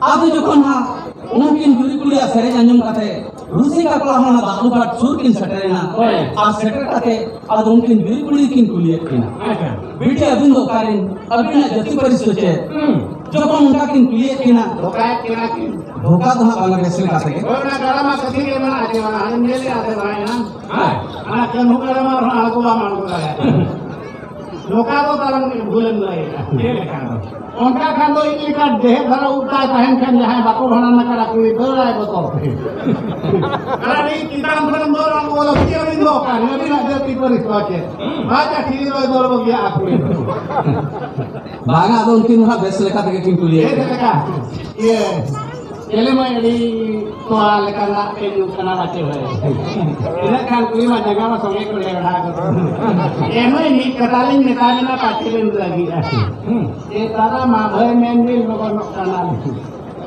ᱟᱫᱚ ᱡᱚᱠᱷᱚᱱ ᱦᱟᱸᱜ ᱩᱱᱠᱤᱱ ᱡᱩᱨᱤ ᱠᱩᱲᱤᱭᱟᱜ ᱥᱮᱨᱮᱧ ᱟᱸᱡᱚᱢ ᱠᱟᱛᱮ ᱨᱩᱥᱤᱠᱟ ᱠᱚᱲᱟ ᱦᱚᱸ ᱚᱱᱟ ᱫᱟᱜ ᱞᱩ ᱜᱷᱟᱴ ᱥᱩᱨ ᱠᱤᱱ ᱥᱮᱴᱮᱨᱮᱱᱟ᱾ ᱦᱳᱭ᱾ ᱟᱨ ᱥᱮᱴᱮᱨ ᱠᱟᱛᱮ ᱟᱫᱚ ᱩᱱᱠᱤᱱ ᱡᱩᱨᱤ ᱠᱩᱲᱤ ᱠᱤᱱ ᱠᱩᱞᱤᱭᱮᱫ ᱠᱤᱱᱟ, ᱟᱪᱪᱷᱟ᱾ "ᱵᱤᱴᱤ, ᱟᱹᱵᱤᱱ ᱫᱚ ᱚᱠᱟᱨᱮᱱ? ᱟᱹᱵᱤᱱᱟᱜ ᱡᱟᱹᱛᱤ ᱯᱟᱹᱨᱤᱥ ᱫᱚ ᱪᱮᱫ?" ᱦᱩᱸ᱾ ᱡᱚᱠᱷᱚᱱ ᱚᱱᱠᱟ ᱠᱤᱱ ᱠᱩᱞᱤᱭᱮᱫ ᱠᱤᱱᱟ, ᱫᱷᱳᱠᱟᱭᱮᱫ ᱠᱤᱱᱟ ᱠᱤᱱ᱾ ᱫᱷᱳᱠᱟ ᱫᱚ ᱦᱟᱸᱜ ᱵᱟᱝᱟ, ᱵᱮᱥ ᱞᱮᱠᱟ ᱛᱮᱜᱮ᱾ ᱦᱳᱭ, ᱚᱱᱟ ᱜᱟᱰᱟ ᱢᱟ ᱠᱟᱹᱴᱤᱡ ᱜᱮ ᱢᱮᱱᱟᱜᱼᱟ, ᱪᱮ ᱵᱟᱝᱟ? ᱟᱢ ᱧᱮᱞᱮᱫᱼᱟ ᱥᱮ ᱵᱟᱝᱟ? ᱦᱮᱸ᱾ ᱚᱱᱟ ᱠᱟᱹᱱᱦᱩ ᱜᱟᱰᱟ ᱢᱟ ᱟᱨᱦᱚᱸ ᱟᱬᱜᱚ ᱵᱟᱢ ᱟᱬᱜᱚ ᱫᱟᱲᱮᱭᱟᱜᱼᱟ᱾ ᱱᱚᱝᱠᱟ ᱫᱚ ᱛᱟᱞᱟᱝ ᱵᱷᱩᱞᱮᱢ ᱞᱟᱹᱭᱮᱫᱼᱟ᱾ ᱪᱮᱫ ᱞᱮᱠᱟ ᱫᱚ? ᱚᱱᱠᱟ ᱠᱷᱟᱱ ᱫᱚ ᱤᱧ ᱞᱮᱠᱟ ᱰᱷᱮᱨ ᱫᱷᱟᱨᱟ ᱩᱵ ᱛᱟᱭ ᱛᱟᱦᱮᱱ ᱠᱷᱟᱱ ᱡᱟᱦᱟᱸᱭ ᱵᱟᱠᱚ ᱵᱷᱟᱸᱰᱟᱱ ᱟᱠᱟᱫᱟ ᱠᱩᱲᱤ ᱫᱟᱹᱲᱟᱭ ᱵᱚᱛᱚᱨ ᱛᱮ᱾ ᱟᱨ ᱤᱧ ᱪᱮᱛᱟᱱ ᱠᱷᱚᱱᱮᱢ ᱫᱚᱨ ᱟᱬᱜᱚ ᱞᱮᱠᱷᱟᱱ ᱪᱮᱫ ᱟᱹᱵᱤᱱ ᱫᱚ ᱚᱠᱟ ᱨᱮ? ᱟᱹᱵᱤᱱᱟᱜ ᱡᱟᱹᱛᱤ ᱯᱟᱹᱨᱤᱥ ᱫᱚ ᱪᱮᱫ? ᱵᱟᱝ ᱪᱟ ᱴᱷᱤᱞᱤ ᱫᱚᱭ ᱫᱚᱨ ᱵᱟᱹᱜᱤᱭᱟᱜᱼᱟ ᱠᱩᱲᱤ ᱫᱚ᱾ ᱵᱟᱝᱟ, ᱟᱫᱚ ᱩᱱᱠᱤᱱ ᱫᱚ ᱦᱟᱸᱜ ᱵᱮᱥ ᱞᱮᱠᱟ ᱛᱮᱜᱮ ᱠᱤᱱ ᱠᱩᱞᱤᱭᱮᱫ ᱪᱮᱫ ᱠᱤᱱᱟ᱾ ᱞᱮᱠᱟ? ᱤᱭᱟᱹ, ᱪᱮᱞᱮ ᱢᱟᱹᱭ ᱟᱹᱰᱤ ᱛᱚᱣᱟ ᱞᱮᱠᱟᱱᱟᱜ ᱯᱮ ᱧᱩ ᱠᱟᱱᱟ ᱵᱟᱪᱮ ᱵᱷᱟᱹᱭ? ᱤᱱᱟᱹᱜ ᱠᱷᱟᱱ ᱠᱩᱲᱤ ᱢᱟ ᱡᱟᱸᱜᱟ ᱢᱟ ᱥᱚᱸᱜᱮ ᱠᱚ ᱞᱮᱲᱦᱟ ᱜᱚᱫᱚᱜ᱾ ᱮ ᱢᱟᱹᱭ, ᱢᱤᱫ ᱠᱟᱛᱷᱟ ᱞᱤᱧ ᱢᱮᱛᱟ ᱵᱮᱱᱟ, ᱯᱟᱪᱮ ᱵᱮᱱ ᱨᱟᱹᱜᱤᱜᱼᱟ᱾ ᱦᱩᱸ᱾ ᱮ ᱫᱟᱫᱟ, ᱢᱟ ᱵᱷᱟᱹᱭ ᱢᱮᱱ ᱵᱤᱱ, ᱞᱚᱜᱚᱱᱚᱜ ᱠᱟᱱᱟ ᱞᱤᱧ᱾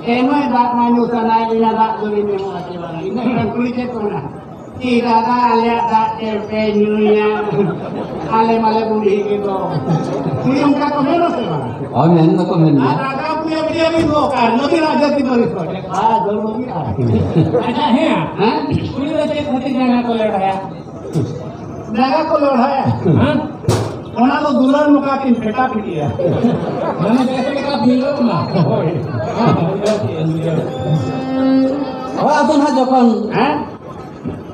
ᱮ ᱢᱟᱹᱭ, ᱫᱟᱜ ᱢᱟ ᱧᱩ ᱥᱟᱱᱟᱭᱮᱫ ᱞᱤᱧᱟ, ᱫᱟᱜ ᱫᱚᱵᱤᱱ ᱧᱩ ᱟᱥᱮ ᱵᱟᱝ? ᱢᱤᱫᱴᱟᱝ ᱠᱩᱲᱤ ᱪᱮᱫ ᱠᱚ ᱢᱮᱱᱟ? ᱠᱤ ᱫᱟᱫᱟ, ᱟᱞᱮᱭᱟᱜ ᱫᱟᱜ ᱪᱮᱫ ᱯᱮ ᱧᱩᱭᱟ? ᱟᱞᱮ ᱢᱟᱞᱮ ᱵᱩᱰᱷᱤ ᱜᱮᱫᱚ᱾ ᱠᱩᱲᱤ ᱚᱱᱠᱟ ᱠᱚ ᱢᱮᱱᱟ ᱥᱮ ᱵᱟᱝ? ᱦᱳᱭ, ᱢᱮᱱ ᱫᱚᱠᱚ ᱢᱮᱱ ᱜᱮᱭᱟ᱾ ᱟᱨ ᱟᱫᱟ ᱯᱩᱭᱟᱹ ᱯᱩᱭᱟᱹ ᱵᱤᱱ ᱫᱚᱦᱚ ᱠᱟᱜᱼᱟ, ᱱᱚᱫᱤ ᱨᱟᱡᱽ ᱡᱟᱹᱛᱤ ᱯᱟᱹᱨᱤᱥ ᱠᱚ᱾ ᱟᱨ ᱫᱚᱞ ᱵᱟᱹᱜᱤ ᱟᱨ᱾ ᱟᱪᱪᱷᱟ, ᱦᱮᱸ᱾ ᱦᱮᱸ? ᱠᱩᱲᱤ ᱫᱚ ᱪᱮᱫ ᱠᱷᱟᱹᱛᱤᱨ ᱡᱟᱸᱜᱟ ᱠᱚ ᱞᱮᱲᱦᱟᱭᱟ? ᱡᱟᱸᱜᱟ ᱠᱚ ᱞᱮᱲᱦᱟᱭᱟ᱾ ᱦᱮᱸ? ᱚᱱᱟ ᱫᱚ ᱫᱩᱞᱟᱹᱲ ᱱᱚᱝᱠᱟ ᱠᱤᱱ ᱯᱷᱮᱴᱟ ᱯᱷᱤᱴᱤᱭᱟ᱾ ᱢᱟᱱᱮ ᱵᱮᱥ ᱞᱮᱠᱟ ᱵᱷᱤᱲᱚᱜ ᱢᱟ᱾ ᱦᱳᱭ᱾ ᱦᱮᱸ, ᱵᱩᱡᱷᱟᱹᱣ ᱠᱮᱜᱼᱟᱹᱧ, ᱵᱩᱡᱷᱟᱹᱣ ᱠᱮᱜᱼᱟᱹᱧ᱾ ᱦᱳᱭ, ᱟᱫᱚ ᱱᱟᱦᱟᱜ ᱡᱚᱠᱷᱚᱱ ᱦᱮᱸ?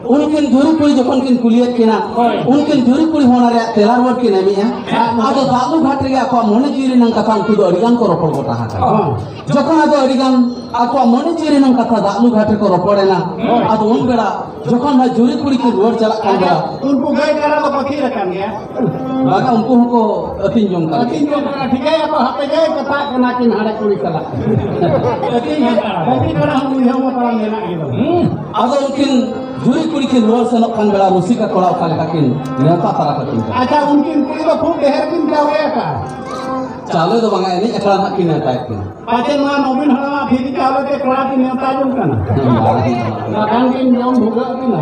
ᱩᱱᱠᱤᱱ ᱡᱩᱨᱤ ᱠᱩᱲᱤ ᱡᱚᱠᱷᱚᱱ ᱠᱤᱱ ᱠᱩᱞᱤᱭᱮᱫ ᱠᱤᱱᱟ, ᱦᱳᱭ᱾ ᱩᱱᱠᱤᱱ ᱡᱩᱨᱤ ᱠᱩᱲᱤ ᱦᱚᱸ ᱚᱱᱟ ᱨᱮᱭᱟᱜ ᱛᱮᱞᱟ ᱨᱩᱣᱟᱹᱲ ᱠᱤᱱ ᱮᱢᱮᱜᱼᱟ᱾ ᱦᱮᱸ᱾ ᱟᱫᱚ ᱫᱟᱜ ᱞᱩ ᱜᱷᱟᱴ ᱨᱮᱜᱮ ᱟᱠᱚᱣᱟᱜ ᱢᱚᱱᱮ ᱡᱤᱣᱤ ᱨᱮᱱᱟᱜ ᱠᱟᱛᱷᱟ ᱩᱱᱠᱩ ᱫᱚ ᱟᱹᱰᱤ ᱜᱟᱱ ᱠᱚ ᱨᱚᱯᱚᱲ ᱜᱚᱴᱟ ᱟᱠᱟᱱᱟ᱾ ᱦᱚᱸ᱾ ᱡᱚᱠᱷᱚᱱ ᱟᱫᱚ ᱟᱹᱰᱤ ᱜᱟᱱ ᱟᱠᱚᱣᱟᱜ ᱢᱚᱱᱮ ᱡᱤᱣᱤ ᱨᱮᱱᱟᱜ ᱠᱟᱛᱷᱟ ᱫᱟᱜ ᱞᱩ ᱜᱷᱟᱴ ᱨᱮᱠᱚ ᱨᱚᱯᱚᱲ ᱮᱱᱟ, ᱦᱳᱭ᱾ ᱟᱫᱚ ᱩᱱ ᱵᱮᱲᱟ ᱡᱚᱠᱷᱚᱱ ᱱᱟᱜ ᱡᱩᱨᱤ ᱠᱩᱲᱤ ᱠᱤᱱ ᱨᱩᱣᱟᱹᱲ ᱪᱟᱞᱟᱜ ᱠᱟᱱ ᱟᱪᱪᱷᱟ, ᱵᱮᱲᱟ, ᱩᱱᱠᱩ ᱜᱟᱹᱭ ᱠᱟᱰᱟ ᱫᱚ ᱯᱟᱹᱠᱷᱤ ᱟᱠᱟᱱ ᱜᱮᱭᱟ᱾ ᱵᱟᱝᱟ, ᱩᱱᱠᱩ ᱦᱚᱸᱠᱚ ᱟᱹᱛᱤᱧ ᱡᱚᱝ ᱠᱟᱱᱟ᱾ ᱟᱹᱛᱤᱧ ᱡᱚᱝ ᱠᱟᱱᱟ, ᱴᱷᱤᱠᱟᱹᱭᱟᱠᱚ, ᱦᱟᱯᱮ ᱜᱟᱹᱭ ᱠᱟᱛᱷᱟᱜ ᱠᱟᱱᱟ ᱠᱤᱱ ᱦᱟᱸᱰᱮ ᱠᱩᱲᱤ ᱥᱟᱞᱟᱜ᱾ ᱟᱹᱛᱤᱧ ᱦᱟᱛᱟᱲᱟ᱾ ᱜᱟᱹᱭ ᱠᱟᱰᱟ ᱦᱚᱸ ᱩᱭᱦᱟᱹᱨ ᱢᱟ ᱛᱟᱲᱟᱢ ᱢᱮᱱᱟᱜ ᱜᱮᱫᱚ᱾ ᱦᱩᱸ᱾ ᱟᱫᱚ ᱩᱱᱠᱤᱱ ᱡᱩᱨᱤ ᱠᱩᱲᱤ ᱠᱤᱱ ᱨᱩᱣᱟᱹᱲ ᱥᱮᱱᱚᱜ ᱠᱟᱱ ᱵᱮᱲᱟ ᱨᱩᱥᱤᱠᱟ ᱠᱚᱲᱟ ᱚᱠᱟ ᱞᱮᱠᱟ ᱠᱤᱱ ᱱᱮᱣᱛᱟ ᱛᱟᱨᱟ ᱠᱟᱠᱤᱱ ᱠᱟᱱᱟ᱾ ᱟᱪᱪᱷᱟ, ᱩᱱᱠᱤᱱ ᱠᱩᱲᱤ ᱫᱚ ᱠᱷᱩᱵ ᱰᱷᱮᱨ ᱠᱤᱱ ᱪᱟᱣᱞᱮ ᱟᱠᱟᱫᱼᱟ᱾ ᱪᱟᱣᱞᱮ ᱫᱚ ᱵᱟᱝᱟ, ᱮᱱᱮᱡ ᱟᱠᱷᱲᱟ ᱱᱟᱦᱟᱜ ᱠᱤᱱ ᱱᱮᱣᱛᱟᱭᱮᱫ ᱠᱤᱱᱟ᱾ ᱯᱟᱪᱮ ᱱᱚᱣᱟ ᱱᱚᱵᱤᱱ ᱦᱟᱲᱟᱢᱟᱜ ᱯᱷᱤᱨᱤ ᱪᱟᱣᱞᱮ ᱛᱮ ᱠᱚᱲᱟ ᱠᱤᱱ ᱱᱮᱣᱛᱟ ᱡᱚᱝ ᱠᱟᱱᱟ᱾ ᱵᱟᱝ᱾ ᱵᱟᱠᱷᱟᱱ ᱠᱤᱱ ᱡᱚᱢ ᱵᱷᱩᱜᱟᱹᱜ ᱠᱤᱱᱟ᱾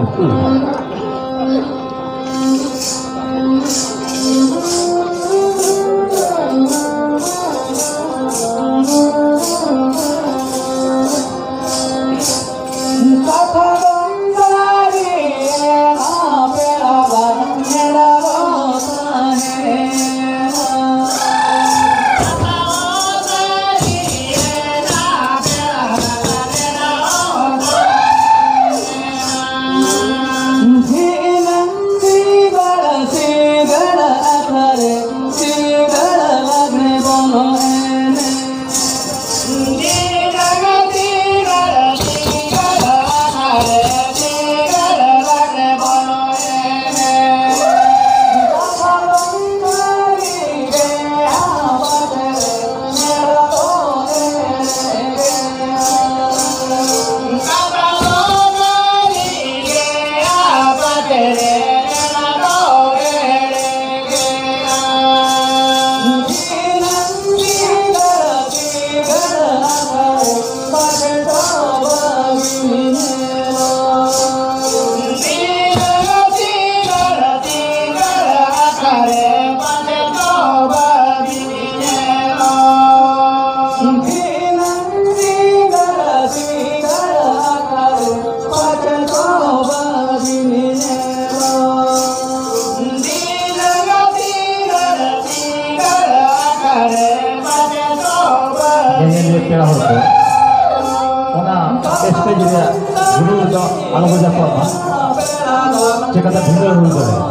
ᱪᱮᱠᱟᱛᱮ ᱵᱷᱤᱸᱫᱟᱹᱲ ᱦᱩᱭ ᱫᱟᱲᱮᱭᱟᱜᱼᱟ?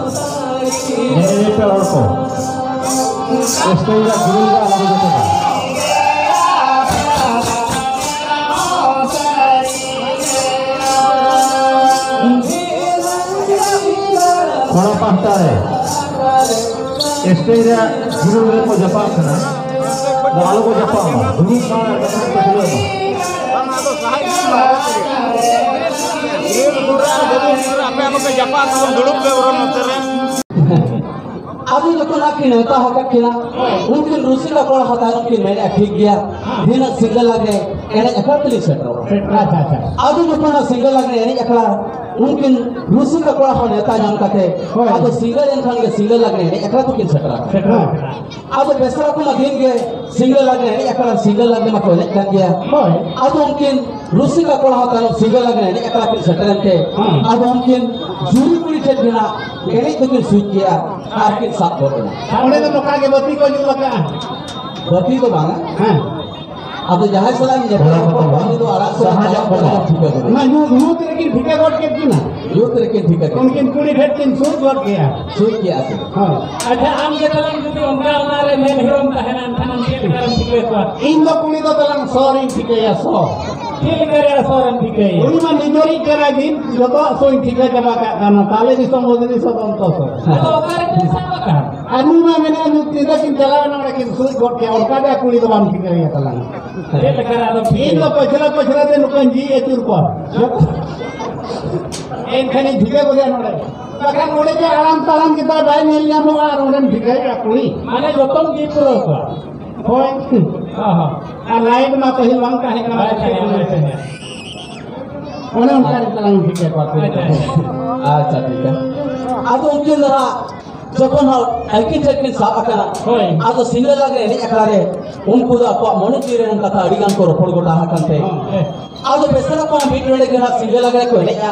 ᱧᱮᱧᱮᱞᱤᱭᱟᱹ ᱯᱮᱲᱟ ᱦᱚᱲ ᱠᱚ, ᱥᱴᱮᱡ ᱨᱮ ᱜᱤᱨᱟᱹ ᱨᱮ ᱟᱞᱚ ᱠᱚ ᱡᱚᱴᱮᱫᱟ᱾ ᱠᱚᱲᱟ ᱯᱟᱦᱴᱟ ᱨᱮ ᱥᱴᱮᱡ ᱨᱮ ᱜᱤᱨᱟᱹ ᱨᱮ ᱠᱚ ᱡᱟᱯᱟᱜ ᱠᱟᱱᱟ, ᱟᱫᱚ ᱟᱞᱚ ᱠᱚ ᱡᱟᱯᱟᱜ ᱢᱟ, ᱫᱩᱲᱩᱵ ᱢᱟ ᱟᱨ ᱠᱟᱛᱷᱟ ᱠᱚ ᱫᱩᱲᱩᱵ ᱢᱟ᱾ ᱟᱯᱮ ᱟᱞᱚᱯᱮ ᱡᱟᱯᱟᱜ ᱛᱟᱵᱚᱱ, ᱫᱩᱲᱩᱵ ᱯᱮ ᱵᱚᱨᱚᱱ ᱱᱚᱛᱮ ᱨᱮ᱾ ᱟᱫᱚ ᱡᱚᱠᱷᱚᱱ ᱟᱹᱠᱤᱱ ᱱᱮᱣᱛᱟ ᱟᱠᱟᱫ ᱠᱤᱱᱟ, ᱩᱱᱠᱤᱱ ᱨᱩᱥᱤᱠᱟ ᱠᱚᱲᱟ ᱦᱚᱸ ᱛᱟᱭᱱᱚᱢ ᱠᱤᱱ ᱢᱮᱱᱮᱫᱼᱟ, "ᱴᱷᱤᱠ ᱜᱮᱭᱟ, ᱫᱷᱤᱱᱟᱹᱝ ᱥᱤᱸᱜᱟᱹ ᱞᱟᱜᱽᱲᱮ ᱮᱱᱮᱡ ᱟᱠᱷᱲᱟ ᱛᱮᱞᱤᱧ ᱥᱮᱴᱮᱨᱚᱜᱼᱟ᱾" ᱟᱪᱪᱷᱟ, ᱟᱪᱪᱷᱟ᱾ ᱟᱫᱚ ᱡᱚᱠᱷᱚᱱ ᱥᱤᱸᱜᱟᱹ ᱞᱟᱜᱽᱲᱮ ᱮᱱᱮᱡ ᱟᱠᱷᱲᱟ, ᱩᱱᱠᱤᱱ ᱨᱩᱥᱤᱠᱟ ᱠᱚᱲᱟ ᱦᱚᱸ ᱱᱮᱣᱛᱟ ᱧᱟᱢ ᱠᱟᱛᱮ, ᱦᱳᱭ᱾ ᱟᱫᱚ ᱥᱤᱸᱜᱟᱹ ᱞᱮᱱᱠᱷᱟᱱ ᱜᱮ ᱥᱤᱸᱜᱟᱹ ᱞᱟᱜᱽᱲᱮ ᱮᱱᱮᱡ ᱟᱠᱷᱲᱟ ᱫᱚᱠᱤᱱ ᱥᱮᱴᱮᱨᱟ᱾ ᱥᱮᱴᱮᱨᱟ᱾ ᱟᱫᱚ ᱵᱮᱥᱨᱟ ᱠᱚᱢᱟ ᱫᱤᱱ ᱜᱮ ᱥᱤᱸᱜᱟᱹ ᱞᱟᱜᱽᱲᱮ ᱮᱱᱮᱡ ᱟᱠᱷᱲᱟ, ᱥᱤᱸᱜᱟᱹ ᱞᱟᱜᱽᱲᱮ ᱢᱟᱠᱚ ᱮᱱᱮᱡ ᱠᱟᱱ ᱜᱮᱭᱟ᱾ ᱦᱳᱭ᱾ ᱟᱫᱚ ᱩᱱᱠᱤᱱ ᱨᱩᱥᱤᱠᱟ ᱠᱚᱲᱟ ᱦᱚᱸ ᱛᱟᱭᱱᱚᱢ ᱥᱤᱸᱜᱟᱹ ᱞᱟᱜᱽᱲᱮ ᱮᱱᱮᱡ ᱟᱠᱷᱲᱟ ᱠᱤᱱ ᱥᱮᱴᱮᱨᱮᱱ ᱛᱮ, ᱦᱮᱸ᱾ ᱟᱫᱚ ᱩᱱᱠᱤᱱ ᱡᱩᱨᱤ ᱠᱩᱲᱤ ᱴᱷᱮᱱ ᱜᱮ ᱱᱟᱜ ᱮᱱᱮᱡ ᱫᱚᱠᱤᱱ ᱥᱩᱡ ᱠᱮᱜᱼᱟ ᱟᱨ ᱠᱤᱱ ᱥᱟᱵ ᱜᱚᱫ ᱮᱱᱟ᱾ ᱚᱸᱰᱮ ᱫᱚ ᱱᱚᱝᱠᱟ ᱜᱮ ᱵᱟᱹᱛᱤ ᱠᱚ ᱡᱩᱞ ᱟᱠᱟᱜᱼᱟ᱾ ᱵᱟᱹᱛᱤ ᱫᱚ ᱵᱟᱝᱟ᱾ ᱦᱮᱸ᱾ ᱟᱫᱚ ᱡᱟᱦᱟᱸᱭ ᱥᱟᱞᱟᱜ ᱮᱢ ᱧᱮᱯᱮᱞ ᱨᱚᱯᱚᱲ ᱠᱚᱣᱟ, ᱩᱱᱤ ᱫᱚ ᱟᱲᱟᱜ ᱥᱮᱫ ᱥᱟᱦᱟ ᱧᱚᱜ ᱠᱚ ᱵᱟᱝ᱾ ᱴᱷᱤᱠᱟᱹ ᱠᱚᱫᱚ᱾ ᱚᱱᱟ ᱧᱩᱛ, ᱧᱩᱛ ᱨᱮᱠᱤᱱ ᱴᱷᱤᱠᱟᱹ ᱜᱚᱫ ᱠᱮᱫ ᱠᱤᱱᱟ᱾ ᱧᱩᱛ ᱨᱮᱠᱤᱱ ᱴᱷᱤᱠᱟᱹ ᱠᱮᱫ ᱩᱱᱠᱤᱱ ᱠᱩᱲᱤ ᱴᱷᱮᱱ ᱠᱤᱱ ᱥᱩᱨ ᱜᱚᱫ ᱠᱮᱜᱼᱟ᱾ ᱥᱩᱡ ᱠᱮᱜᱼᱟ ᱠᱤᱱ᱾ ᱦᱳᱭ᱾ ᱟᱪᱪᱷᱟ, ᱟᱢ ᱜᱮ ᱛᱟᱞᱟᱝ ᱡᱩᱫᱤ ᱚᱱᱠᱟ ᱚᱱᱟ ᱨᱮ ᱢᱮᱫ ᱦᱤᱨᱚᱢ ᱛᱟᱦᱮᱱᱟ, ᱮᱱᱠᱷᱟᱱ ᱟᱢ ᱪᱮᱫ ᱞᱮᱠᱟᱨᱮᱢ ᱴᱷᱤᱠᱟᱹ ᱠᱚᱣᱟ? ᱤᱧ ᱫᱚ ᱠᱩᱲᱤ ᱫᱚ ᱛᱟᱞᱟᱝ ᱥᱚᱨ ᱤᱧ ᱴᱷᱤᱠᱟᱹᱭᱟ, ᱥᱚᱨ᱾ ᱪᱮᱫ ᱞᱮᱠᱟ ᱨᱮᱭᱟᱜ ᱥᱚᱨ ᱮᱢ ᱴᱷᱤᱠᱟᱹᱭᱟ? ᱩᱱᱤ ᱢᱟ ᱱᱤᱡᱚᱨᱤᱡ ᱠᱟᱱᱟᱭ, ᱫᱤᱱ ᱡᱚᱛᱚᱣᱟᱜ ᱥᱚᱨ ᱤᱧ ᱴᱷᱤᱠᱟᱹ ᱪᱟᱵᱟ ᱠᱟᱜ ᱠᱟᱱᱟ, ᱛᱟᱞᱮ ᱫᱤᱥᱚᱢ ᱵᱚᱫᱽᱨᱤ ᱥᱚᱫᱚᱱᱛᱚ ᱥᱚᱨ᱾ ᱟᱫᱚ ᱚᱠᱟ ᱨᱮ ᱠᱤᱱ ᱥᱟᱵ ᱟᱠᱟᱱ? ᱟᱨ ᱱᱩᱭ ᱢᱟ ᱢᱮᱱᱮᱫᱼᱟ, ᱱᱩᱭ ᱛᱤᱨᱞᱟᱹ ᱠᱤᱱ ᱪᱟᱞᱟᱣ ᱮᱱᱟ, ᱚᱸᱰᱮ ᱠᱤᱱ ᱥᱩᱡ ᱜᱚᱫ ᱠᱮᱜᱼᱟ, ᱚᱱᱠᱟ ᱜᱮ ᱠᱩᱲᱤ ᱫᱚ ᱵᱟᱢ ᱴᱷᱤᱠᱟᱹᱭᱟ ᱛᱟᱞᱟᱝ᱾ ᱪᱮᱫ ᱞᱮᱠᱟ ᱨᱮ ᱟᱫᱚ ᱴᱷᱤᱠᱟᱹᱭᱟ? ᱤᱧ ᱫᱚ ᱯᱟᱹᱪᱷᱞᱟᱹ ᱯᱟᱹᱪᱷᱞᱟᱹ ᱛᱮ ᱱᱚᱝᱠᱟᱧ ᱡᱤ ᱟᱹᱪᱩᱨ ᱠᱚᱣᱟ᱾ ᱮᱱᱠᱷᱟᱱᱤᱧ ᱴᱷᱤᱠᱟᱹ ᱜᱚᱫᱮᱭᱟ ᱱᱚᱰᱮ᱾ ᱵᱟᱠᱷᱟᱱ ᱱᱚᱰᱮ ᱡᱮ ᱟᱲᱟᱝ ᱛᱟᱲᱟᱝ ᱠᱮᱫᱟ, ᱵᱟᱭ ᱧᱮᱞ ᱧᱟᱢᱚᱜᱼᱟ ᱟᱨ ᱚᱸᱰᱮᱢ ᱴᱷᱤᱠᱟᱹᱭᱮᱫᱼᱟ ᱠᱩᱲᱤ᱾ ᱢᱟᱱᱮ ᱡᱚᱛᱚᱢ ᱡᱤ ᱯᱩᱨᱟᱹᱣ ᱠᱚᱣᱟ᱾ ᱦᱳᱭ᱾ ᱦᱚᱸ, ᱦᱚᱸ᱾ ᱟᱨ ᱞᱟᱭᱤᱴ ᱢᱟ ᱯᱟᱹᱦᱤᱞ ᱵᱟᱝ ᱛᱟᱦᱮᱸ ᱠᱟᱱᱟ᱾ ᱵᱟᱭ ᱛᱟᱦᱮᱸ ᱠᱟᱱᱟ, ᱵᱟᱭ ᱛᱟᱦᱮᱸ ᱠᱟᱱᱟ᱾ ᱚᱱᱮ ᱚᱱᱠᱟ ᱨᱮ ᱛᱟᱲᱟᱝ ᱴᱷᱤᱠᱟᱹ ᱠᱚᱣᱟ ᱠᱩᱲᱤ᱾ ᱟᱪᱪᱷᱟ, ᱟᱪᱪᱷᱟ᱾ ᱟᱪᱪᱷᱟ, ᱴᱷᱤᱠ ᱜᱮᱭᱟ᱾ ᱟᱫᱚ ᱩᱱᱠᱤᱱ ᱫᱚ ᱦᱟᱸᱜ ᱡᱚᱠᱷᱚᱱ ᱦᱟᱸᱜ ᱟᱹᱠᱤᱱ ᱴᱷᱮᱱ ᱠᱤᱱ ᱥᱟᱵ ᱟᱠᱟᱱᱟ, ᱦᱳᱭ᱾ ᱟᱫᱚ ᱥᱤᱸᱜᱟᱹ ᱞᱟᱜᱽᱲᱮ ᱮᱱᱮᱡ ᱟᱠᱷᱲᱟ ᱨᱮ ᱩᱱᱠᱩ ᱫᱚ ᱟᱠᱚᱣᱟᱜ ᱢᱚᱱᱮ ᱡᱤᱣᱤ ᱨᱮᱱ ᱠᱟᱛᱷᱟ ᱟᱹᱰᱤ ᱜᱟᱱ ᱠᱚ ᱨᱚᱯᱚᱲ ᱜᱚᱴᱟ ᱟᱠᱟᱱ ᱛᱮ, ᱦᱮᱸ᱾ ᱟᱫᱚ ᱵᱮᱥᱨᱟ ᱠᱚ ᱢᱤᱫ ᱰᱚᱸᱰᱮ ᱜᱮ ᱦᱟᱸᱜ ᱥᱤᱸᱜᱟᱹ ᱞᱟᱜᱽᱲᱮ ᱠᱚ ᱮᱱᱮᱡᱼᱟ᱾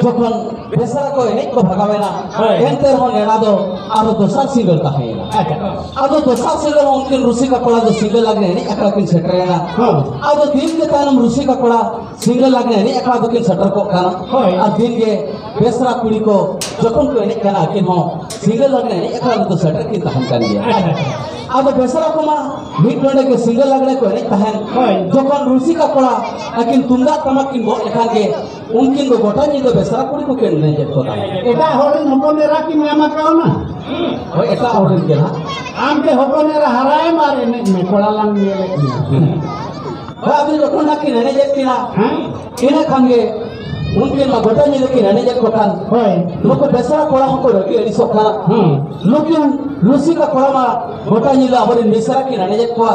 ᱡᱚᱠᱷᱚᱱ ᱵᱮᱥᱨᱟ ᱠᱚ ᱮᱱᱮᱡ ᱠᱚ ᱵᱷᱟᱜᱟᱣ ᱮᱱᱟ, ᱦᱳᱭ᱾ ᱮᱱᱛᱮ ᱨᱮᱦᱚᱸ ᱱᱮᱰᱟ ᱫᱚ ᱟᱨᱦᱚᱸ ᱫᱚᱥᱟᱨ ᱥᱤᱸᱜᱟᱹᱲ ᱛᱟᱦᱮᱸᱭᱮᱱᱟ᱾ ᱟᱪᱪᱷᱟ᱾ ᱟᱫᱚ ᱫᱚᱥᱟᱨ ᱥᱤᱸᱜᱟᱹᱲ ᱦᱚᱸ ᱩᱱᱠᱤᱱ ᱨᱩᱥᱤᱠᱟ ᱠᱚᱲᱟ ᱫᱚ ᱥᱤᱸᱜᱟᱹ ᱞᱟᱜᱽᱲᱮ ᱮᱱᱮᱡ ᱟᱠᱷᱲᱟ ᱠᱤᱱ ᱥᱮᱴᱮᱨᱮᱱᱟ᱾ ᱦᱮᱸ᱾ ᱟᱫᱚ ᱫᱤᱱ ᱜᱮ ᱛᱟᱭᱱᱚᱢ ᱨᱩᱥᱤᱠᱟ ᱠᱚᱲᱟ ᱥᱤᱸᱜᱟᱹ ᱞᱟᱜᱽᱲᱮ ᱮᱱᱮᱡ ᱟᱠᱷᱲᱟ ᱫᱚᱠᱤᱱ ᱥᱮᱴᱮᱨ ᱠᱚᱜ ᱠᱟᱱᱟ᱾ ᱦᱳᱭ᱾ ᱟᱨ ᱫᱤᱱ ᱜᱮ ᱵᱮᱥᱨᱟ ᱠᱩᱲᱤ ᱠᱚ ᱡᱚᱠᱷᱚᱱ ᱠᱚ ᱮᱱᱮᱡ ᱠᱟᱱᱟ, ᱟᱹᱠᱤᱱ ᱦᱚᱸ ᱥᱤᱸᱜᱟᱹ ᱞᱟᱜᱽᱲᱮ ᱮᱱᱮᱡ ᱟᱠᱷᱲᱟ ᱨᱮᱫᱚ ᱥᱮᱴᱮᱨ ᱠᱤᱱ ᱛᱟᱦᱮᱱ ᱠᱟᱱ ᱜᱮᱭᱟ᱾ ᱟᱪᱪᱷᱟ, ᱟᱪᱪᱷᱟ᱾ ᱟᱫᱚ ᱵᱮᱥᱨᱟ ᱠᱚᱢᱟ ᱢᱤᱫ ᱰᱚᱸᱰᱮ ᱜᱮ ᱥᱤᱸᱜᱟᱹ ᱞᱟᱜᱽᱲᱮ ᱠᱚ ᱮᱱᱮᱡ ᱛᱟᱦᱮᱱ᱾ ᱦᱳᱭ᱾ ᱡᱚᱠᱷᱚᱱ ᱨᱩᱥᱤᱠᱟ ᱠᱚᱲᱟ ᱟᱹᱠᱤᱱ ᱛᱩᱢᱫᱟᱜ ᱴᱟᱢᱟᱠ ᱠᱤᱱ ᱜᱚᱜ ᱞᱮᱠᱷᱟᱱ ᱜᱮ ᱩᱱᱠᱤᱱ ᱫᱚ ᱜᱚᱴᱟ ᱧᱤᱫᱟᱹ ᱵᱮᱥᱨᱟ ᱠᱩᱲᱤ ᱠᱚᱠᱤᱱ ᱮᱱᱮᱡᱮᱫ ᱠᱚ ᱛᱟᱦᱮᱸᱫ᱾ ᱮᱴᱟᱜ ᱦᱚᱲ ᱨᱮᱱ ᱦᱚᱯᱚᱱ ᱮᱨᱟ ᱠᱤᱱ ᱧᱟᱢ ᱟᱠᱟᱣᱱᱟ᱾ ᱦᱳᱭ, ᱮᱴᱟᱜ ᱦᱚᱲ ᱨᱮᱱ ᱜᱮ ᱱᱟᱦᱟᱜ᱾ ᱟᱢ ᱜᱮ ᱦᱚᱯᱚᱱ ᱮᱨᱟ ᱦᱟᱨᱟᱭᱮᱢ ᱟᱨ ᱮᱱᱮᱡ ᱢᱮ, ᱠᱚᱲᱟ ᱞᱟᱝ ᱧᱮᱞᱮᱫ ᱢᱮᱭᱟ᱾ ᱦᱳᱭ, ᱟᱫᱚ ᱡᱚᱠᱷᱚᱱ ᱱᱟᱜ ᱠᱤᱱ ᱮᱱᱮᱡᱮᱫ ᱠᱤᱱᱟ, ᱦᱮᱸ? ᱤᱱᱟᱹ ᱠᱷᱟᱱ ᱜᱮ ᱩᱱᱠᱤᱱ ᱢᱟ ᱜᱚᱴᱟ ᱧᱤᱫᱟᱹ ᱠᱤᱱ ᱮᱱᱮᱡᱮᱫ ᱠᱚ ᱠᱷᱟᱱ, ᱦᱳᱭ᱾ ᱱᱩᱠᱩ ᱵᱮᱥᱨᱟ ᱠᱚᱲᱟ ᱦᱚᱸᱠᱚ ᱨᱟᱹᱜᱤ ᱟᱹᱲᱤᱥᱚᱜ ᱠᱟᱱᱟ᱾ ᱦᱮᱸ᱾ ᱱᱩᱠᱤᱱ ᱨᱩᱥᱤᱠᱟ ᱠᱚᱲᱟ ᱢᱟ ᱜᱚᱴᱟ ᱧᱤᱫᱟᱹ ᱟᱵᱚᱨᱮᱱ ᱢᱤᱥᱨᱟ ᱠᱤᱱ ᱮᱱᱮᱡᱮᱫ ᱠᱚᱣᱟ,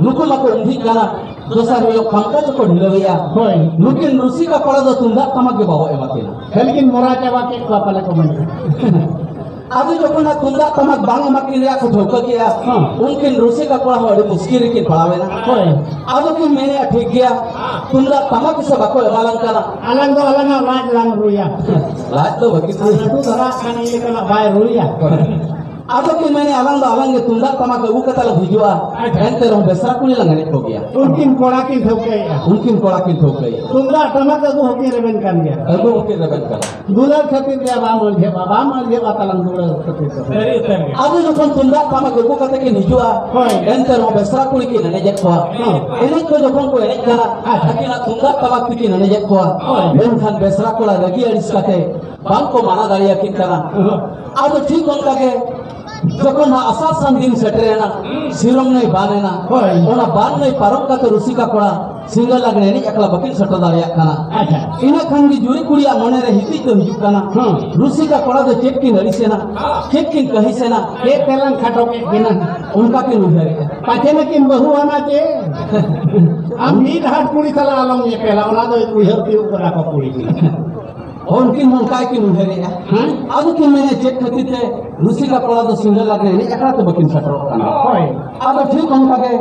ᱱᱩᱠᱩ ᱢᱟᱠᱚ ᱩᱸᱫᱷᱤᱜ ᱠᱟᱱᱟ᱾ ᱫᱚᱥᱟᱨ ᱦᱤᱞᱳᱜ ᱯᱷᱟᱝᱠᱟ ᱪᱚᱠᱚ ᱰᱷᱤᱞᱟᱹᱣᱮᱭᱟ᱾ ᱦᱳᱭ᱾ ᱱᱩᱠᱤᱱ ᱨᱩᱥᱤᱠᱟ ᱠᱚᱲᱟ ᱫᱚ ᱛᱩᱢᱫᱟᱜ ᱴᱟᱢᱟᱠ ᱜᱮ ᱵᱟᱵᱚ ᱮᱢᱟ ᱠᱤᱱᱟ᱾ ᱠᱷᱟᱹᱞᱤ ᱠᱤᱱ ᱢᱚᱨᱟ ᱪᱟᱵᱟ ᱠᱮᱫ ᱠᱚᱣᱟ ᱯᱟᱞᱮ ᱠᱚ ᱢᱮᱱᱟ᱾ ᱟᱫᱚ ᱡᱚᱠᱷᱚᱱ ᱦᱟᱸᱜ ᱛᱩᱢᱫᱟᱜ ᱴᱟᱢᱟᱠ ᱵᱟᱝ ᱮᱢᱟ ᱠᱤᱱ ᱨᱮᱭᱟᱜ ᱠᱚ ᱴᱷᱟᱹᱣᱠᱟᱹ ᱠᱮᱜᱼᱟ, ᱦᱮᱸ᱾ ᱩᱱᱠᱤᱱ ᱨᱩᱥᱤᱠᱟ ᱠᱚᱲᱟ ᱦᱚᱸ ᱟᱹᱰᱤ ᱢᱩᱥᱠᱤᱞ ᱨᱮᱠᱤᱱ ᱯᱟᱲᱟᱣᱮᱱᱟ᱾ ᱦᱳᱭ᱾ ᱟᱫᱚ ᱠᱤᱱ ᱢᱮᱱᱮᱜᱼᱟ, ᱴᱷᱤᱠ ᱜᱮᱭᱟ, ᱛᱩᱢᱫᱟᱜ ᱴᱟᱢᱟᱠ ᱜᱮᱥᱮ ᱵᱟᱠᱚ ᱮᱢᱟᱞᱟᱝ ᱠᱟᱱᱟ᱾ ᱟᱞᱟᱝ ᱫᱚ ᱟᱞᱟᱝᱟᱜ ᱞᱟᱡ ᱞᱟᱝ ᱨᱩᱭᱟ᱾ ᱞᱟᱡ ᱫᱚ ᱵᱟᱹᱠᱤ ᱥᱟᱱ ᱞᱟᱹᱴᱩ ᱫᱷᱟᱨᱟ ᱠᱷᱟᱱ ᱤᱭᱟᱹ ᱞᱮᱠᱟᱱᱟᱜ ᱵᱟᱭ ᱨᱩᱭᱟ᱾ ᱟᱫᱚ ᱠᱤᱱ ᱢᱮᱱᱮᱜᱼᱟ, ᱟᱞᱟᱝ ᱫᱚ ᱟᱞᱟᱝ ᱜᱮ ᱛᱩᱢᱫᱟᱜ ᱴᱟᱢᱟᱠ ᱟᱹᱜᱩ ᱠᱟᱛᱮ ᱞᱟᱝ ᱦᱤᱡᱩᱜᱼᱟ, ᱟᱪᱪᱷᱟ᱾ ᱮᱱᱛᱮ ᱨᱮᱦᱚᱸ ᱵᱮᱥᱨᱟ ᱠᱩᱲᱤ ᱞᱟᱝ ᱮᱱᱮᱡ ᱠᱚᱜᱮᱭᱟ᱾ ᱩᱱᱠᱤᱱ ᱠᱚᱲᱟ ᱠᱤᱱ ᱴᱷᱟᱹᱣᱠᱟᱹᱭᱮᱜᱼᱟ᱾ ᱩᱱᱠᱤᱱ ᱠᱚᱲᱟ ᱠᱤᱱ ᱴᱷᱟᱹᱣᱠᱟᱹᱭᱮᱜᱼᱟ᱾ ᱛᱩᱢᱫᱟᱜ ᱴᱟᱢᱟᱠ ᱟᱹᱜᱩ ᱦᱚᱸᱠᱤᱱ ᱨᱮᱵᱮᱱ ᱠᱟᱱ ᱜᱮᱭᱟ᱾ ᱟᱹᱜᱩ ᱦᱚᱸᱠᱤᱱ ᱨᱮᱵᱮᱱ ᱠᱟᱱᱟ᱾ ᱫᱩᱞᱟᱹᱲ ᱠᱷᱟᱹᱛᱤᱨ ᱜᱮ ᱵᱟᱢ ᱟᱹᱲᱡᱷᱟᱹᱜᱼᱟ, ᱵᱟᱢ ᱟᱹᱲᱡᱷᱟᱹᱜᱼᱟ ᱛᱟᱞᱟᱝ ᱫᱩᱞᱟᱹᱲ ᱠᱷᱟᱹᱛᱤᱨ ᱫᱚ᱾ ᱥᱟᱹᱨᱤ ᱩᱛᱟᱹᱨ ᱜᱮ᱾ ᱟᱫᱚ ᱡᱚᱠᱷᱚᱱ ᱛᱩᱢᱫᱟᱜ ᱴᱟᱢᱟᱠ ᱟᱹᱜᱩ ᱠᱟᱛᱮ ᱠᱤᱱ ᱦᱤᱡᱩᱜᱼᱟ, ᱦᱳᱭ᱾ ᱮᱱᱛᱮ ᱨᱮᱦᱚᱸ ᱵᱮᱥᱨᱟ ᱠᱩᱲᱤ ᱠᱤᱱ ᱮᱱᱮᱡᱮᱫ ᱠᱚᱣᱟ᱾ ᱦᱮᱸ᱾ ᱮᱱᱮᱡ ᱠᱚ ᱡᱚᱠᱷᱚᱱ ᱠᱚ ᱮᱱᱮᱡ ᱠᱟᱱᱟ, ᱟᱪᱪᱷᱟ᱾ ᱟᱹᱠᱤᱱᱟᱜ ᱛᱩᱢᱫᱟᱜ ᱴᱟᱢᱟᱠ ᱛᱮᱠᱤᱱ ᱮᱱᱮᱡᱮᱫ ᱠᱚᱣᱟ᱾ ᱦᱳᱭ᱾ ᱢᱮᱱᱠᱷᱟᱱ ᱵᱮᱥᱨᱟ ᱠᱚᱲᱟ ᱨᱟᱹᱜᱤ ᱟᱹᱲᱤᱥ ᱠᱟᱛᱮ ᱵᱟᱝ ᱠᱚ ᱢᱟᱱᱟ ᱫᱟᱲᱮᱭᱟᱠᱤᱱ ᱠᱟᱱᱟ᱾ ᱦᱳᱭ᱾ ᱟᱫᱚ ᱴᱷᱤᱠ ᱚᱱᱠᱟ ᱜᱮ ᱡᱚᱠᱷᱚᱱ ᱦᱟᱸᱜ ᱟᱥᱟᱲ ᱥᱟᱱ ᱫᱤᱱ ᱥᱮᱴᱮᱨᱮᱱᱟ, ᱥᱤᱨᱚᱢ ᱱᱟᱹᱭ ᱵᱟᱱ ᱮᱱᱟ᱾ ᱦᱳᱭ᱾ ᱚᱱᱟ ᱵᱟᱱ ᱱᱟᱹᱭ ᱯᱟᱨᱚᱢ ᱠᱟᱛᱮ ᱨᱩᱥᱤᱠᱟ ᱠᱚᱲᱟ ᱥᱤᱸᱜᱟᱹ ᱞᱟᱜᱽᱲᱮ ᱮᱱᱮᱡ ᱟᱠᱷᱲᱟ ᱵᱟᱹᱠᱤᱱ ᱥᱮᱴᱮᱨ ᱫᱟᱲᱮᱭᱟᱜ ᱠᱟᱱᱟ᱾ ᱟᱪᱪᱷᱟ᱾ ᱤᱱᱟᱹ ᱠᱷᱟᱱ ᱜᱮ ᱡᱩᱨᱤ ᱠᱩᱲᱤᱭᱟᱜ ᱢᱚᱱᱮ ᱨᱮ ᱦᱤᱫᱤᱡ ᱫᱚ ᱦᱤᱡᱩᱜ ᱠᱟᱱᱟ᱾ ᱦᱮᱸ᱾ ᱨᱩᱥᱤᱠᱟ ᱠᱚᱲᱟ ᱫᱚ ᱪᱮᱫ ᱠᱤᱱ ᱟᱹᱲᱤᱥᱮᱱᱟ, ᱪᱮᱫ ᱠᱤᱱ ᱠᱟᱹᱦᱤᱥᱮᱱᱟ, ᱪᱮᱫ ᱛᱮᱞᱟᱝ ᱠᱷᱟᱴᱚ ᱠᱮᱫ ᱠᱤᱱᱟ? ᱚᱱᱠᱟ ᱠᱤᱱ ᱩᱭᱦᱟᱹᱨᱮᱜᱼᱟ᱾ ᱯᱟᱪᱷᱮ ᱱᱟᱠᱤᱱ ᱵᱟᱹᱦᱩ ᱟᱱᱟ ᱪᱮ? ᱟᱢ ᱢᱤᱫ ᱦᱟᱴ ᱠᱩᱲᱤ ᱥᱟᱞᱟᱜ ᱟᱞᱚᱢ ᱧᱮᱯᱮᱞᱟ, ᱚᱱᱟ ᱫᱚ ᱩᱭᱦᱟᱹᱨ ᱛᱤᱭᱳᱜ ᱠᱟᱫᱟ ᱠᱚ ᱠᱩᱲᱤ ᱜᱮ᱾ ᱦᱚᱸ, ᱩᱱᱠᱤᱱ ᱦᱚᱸ ᱚᱱᱠᱟ ᱜᱮᱠᱤᱱ ᱩᱭᱦᱟᱹᱨᱮᱜᱼᱟ᱾ ᱦᱮᱸ? ᱟᱫᱚ ᱠᱤᱱ ᱢᱮᱱᱟ, ᱪᱮᱫ ᱠᱷᱟᱹᱛᱤᱨ ᱛᱮ ᱨᱩᱥᱤᱠᱟ ᱠᱚᱲᱟ ᱫᱚ ᱥᱤᱸᱜᱟᱹᱲ ᱞᱟᱜᱽᱲᱮ ᱮᱱᱮᱡ ᱟᱠᱷᱲᱟ ᱛᱮ ᱵᱟᱹᱠᱤᱱ ᱥᱮᱴᱮᱨᱚᱜ ᱠᱟᱱᱟ? ᱦᱳᱭ᱾ ᱟᱫᱚ ᱴᱷᱤᱠ ᱚᱱᱠᱟ ᱜᱮ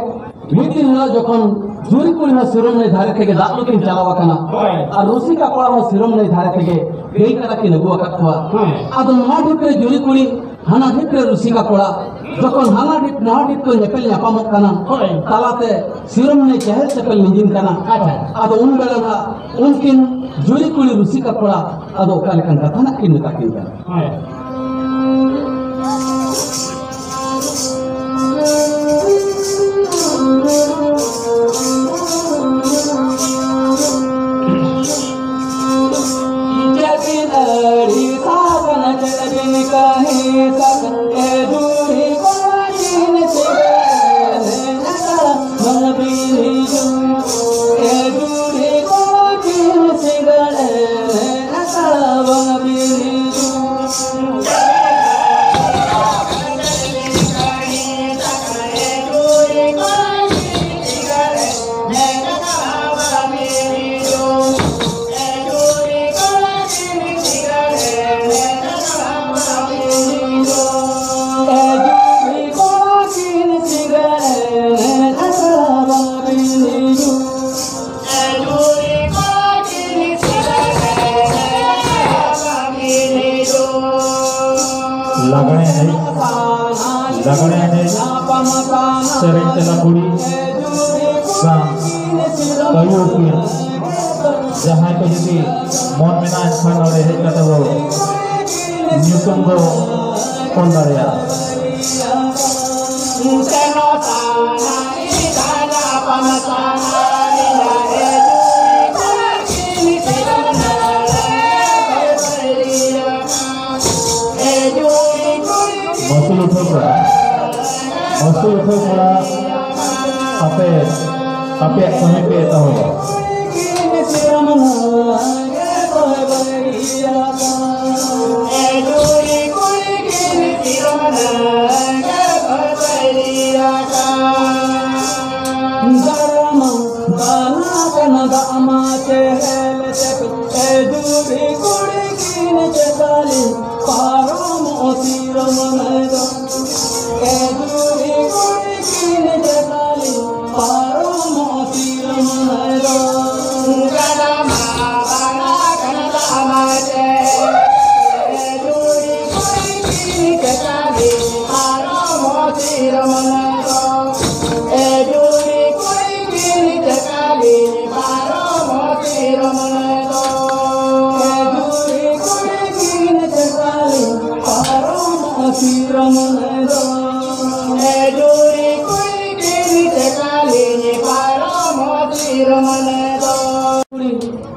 ᱢᱤᱫ ᱫᱤᱱ ᱦᱤᱞᱳᱜ ᱡᱚᱠᱷᱚᱱ ᱡᱩᱨᱤ ᱠᱩᱲᱤ ᱦᱚᱸ ᱥᱤᱨᱚᱢ ᱱᱟᱹᱭ ᱫᱷᱟᱨᱮ ᱛᱮᱜᱮ ᱫᱟᱜ ᱞᱩ ᱠᱤᱱ ᱪᱟᱞᱟᱣ ᱟᱠᱟᱱᱟ, ᱦᱳᱭ᱾ ᱟᱨ ᱨᱩᱥᱤᱠᱟ ᱠᱚᱲᱟ ᱦᱚᱸ ᱥᱤᱨᱚᱢ ᱱᱟᱹᱭ ᱫᱷᱟᱨᱮ ᱛᱮᱜᱮ ᱜᱟᱹᱭ ᱠᱟᱰᱟ ᱠᱤᱱ ᱟᱹᱜᱩ ᱟᱠᱟᱫ ᱠᱚᱣᱟ᱾ ᱦᱮᱸ᱾ ᱟᱫᱚ ᱱᱚᱣᱟ ᱰᱷᱤᱯ ᱨᱮ ᱡᱩᱨᱤ ᱠᱩᱲᱤ, ᱦᱟᱱᱟ ᱰᱷᱤᱯ ᱨᱮ ᱨᱩᱥᱤᱠᱟ ᱠᱚᱲᱟ, ᱡᱚᱠᱷᱚᱱ ᱦᱟᱱᱟ ᱰᱷᱤᱯ ᱱᱚᱣᱟ ᱰᱷᱤᱯ ᱠᱚ ᱧᱮᱯᱮᱞ ᱧᱟᱯᱟᱢᱚᱜ ᱠᱟᱱᱟ, ᱦᱳᱭ᱾ ᱛᱟᱞᱟᱛᱮ ᱥᱤᱨᱚᱢ ᱱᱟᱹᱭ ᱪᱮᱦᱮᱞ ᱪᱮᱯᱮᱞ ᱞᱤᱸᱡᱤᱱ ᱠᱟᱱᱟ᱾ ᱟᱪᱪᱷᱟ᱾ ᱟᱫᱚ ᱩᱱ ᱵᱮᱲᱟ ᱱᱟᱜ ᱩᱱᱠᱤᱱ ᱡᱩᱨᱤ ᱠᱩᱲᱤ ᱨᱩᱥᱤᱠᱟ ᱠᱚᱲᱟ ᱟᱫᱚ ᱚᱠᱟ ᱞᱮᱠᱟᱱ ᱠᱟᱛᱷᱟ ᱱᱟᱜ ᱠᱤᱱ ᱢᱮᱛᱟ ᱠᱤᱱ ᱠᱟᱱᱟ? ᱦᱮᱸ᱾ ᱞᱟᱜᱽᱬᱮ ᱮᱱᱮᱡ, ᱞᱟᱜᱽᱬᱮ ᱮᱱᱮᱡ, ᱥᱮᱨᱮᱧ ᱛᱮᱞᱟ ᱠᱩᱲᱤ ᱥᱟᱶ ᱟᱹᱭᱩᱨ ᱠᱤᱱ᱾ ᱡᱟᱦᱟᱸᱭ ᱠᱚ ᱡᱩᱫᱤ ᱢᱚᱱ ᱢᱮᱱᱟᱜᱼᱟ, ᱮᱱᱠᱷᱟᱱ ᱱᱚᱰᱮ ᱦᱮᱡ ᱠᱟᱛᱮ ᱵᱚ ᱧᱩᱛᱩᱢ ᱵᱚ ᱚᱞ ᱫᱟᱲᱮᱭᱟᱜᱼᱟ᱾ ᱢᱟᱹᱥᱩᱞ ᱩᱴᱷᱟᱹᱣ ᱠᱚᱲᱟ, ᱢᱟᱹᱥᱩᱞ ᱩᱴᱷᱟᱹᱣ ᱠᱚᱲᱟ, ᱟᱯᱮ, ᱟᱯᱮᱭᱟᱜ ᱠᱟᱹᱢᱤ ᱯᱮ ᱮᱛᱚᱦᱚᱵᱟ᱾ ᱥᱤᱨᱚᱢᱚᱱ ᱫᱚ, ᱮ ᱡᱩᱨᱤ ᱠᱩᱲᱤ ᱠᱤᱱ ᱪᱮᱠᱟᱞᱤᱧ ᱯᱟᱨᱚᱢ ᱥᱤᱨᱚᱢᱚᱱ ᱫᱚ᱾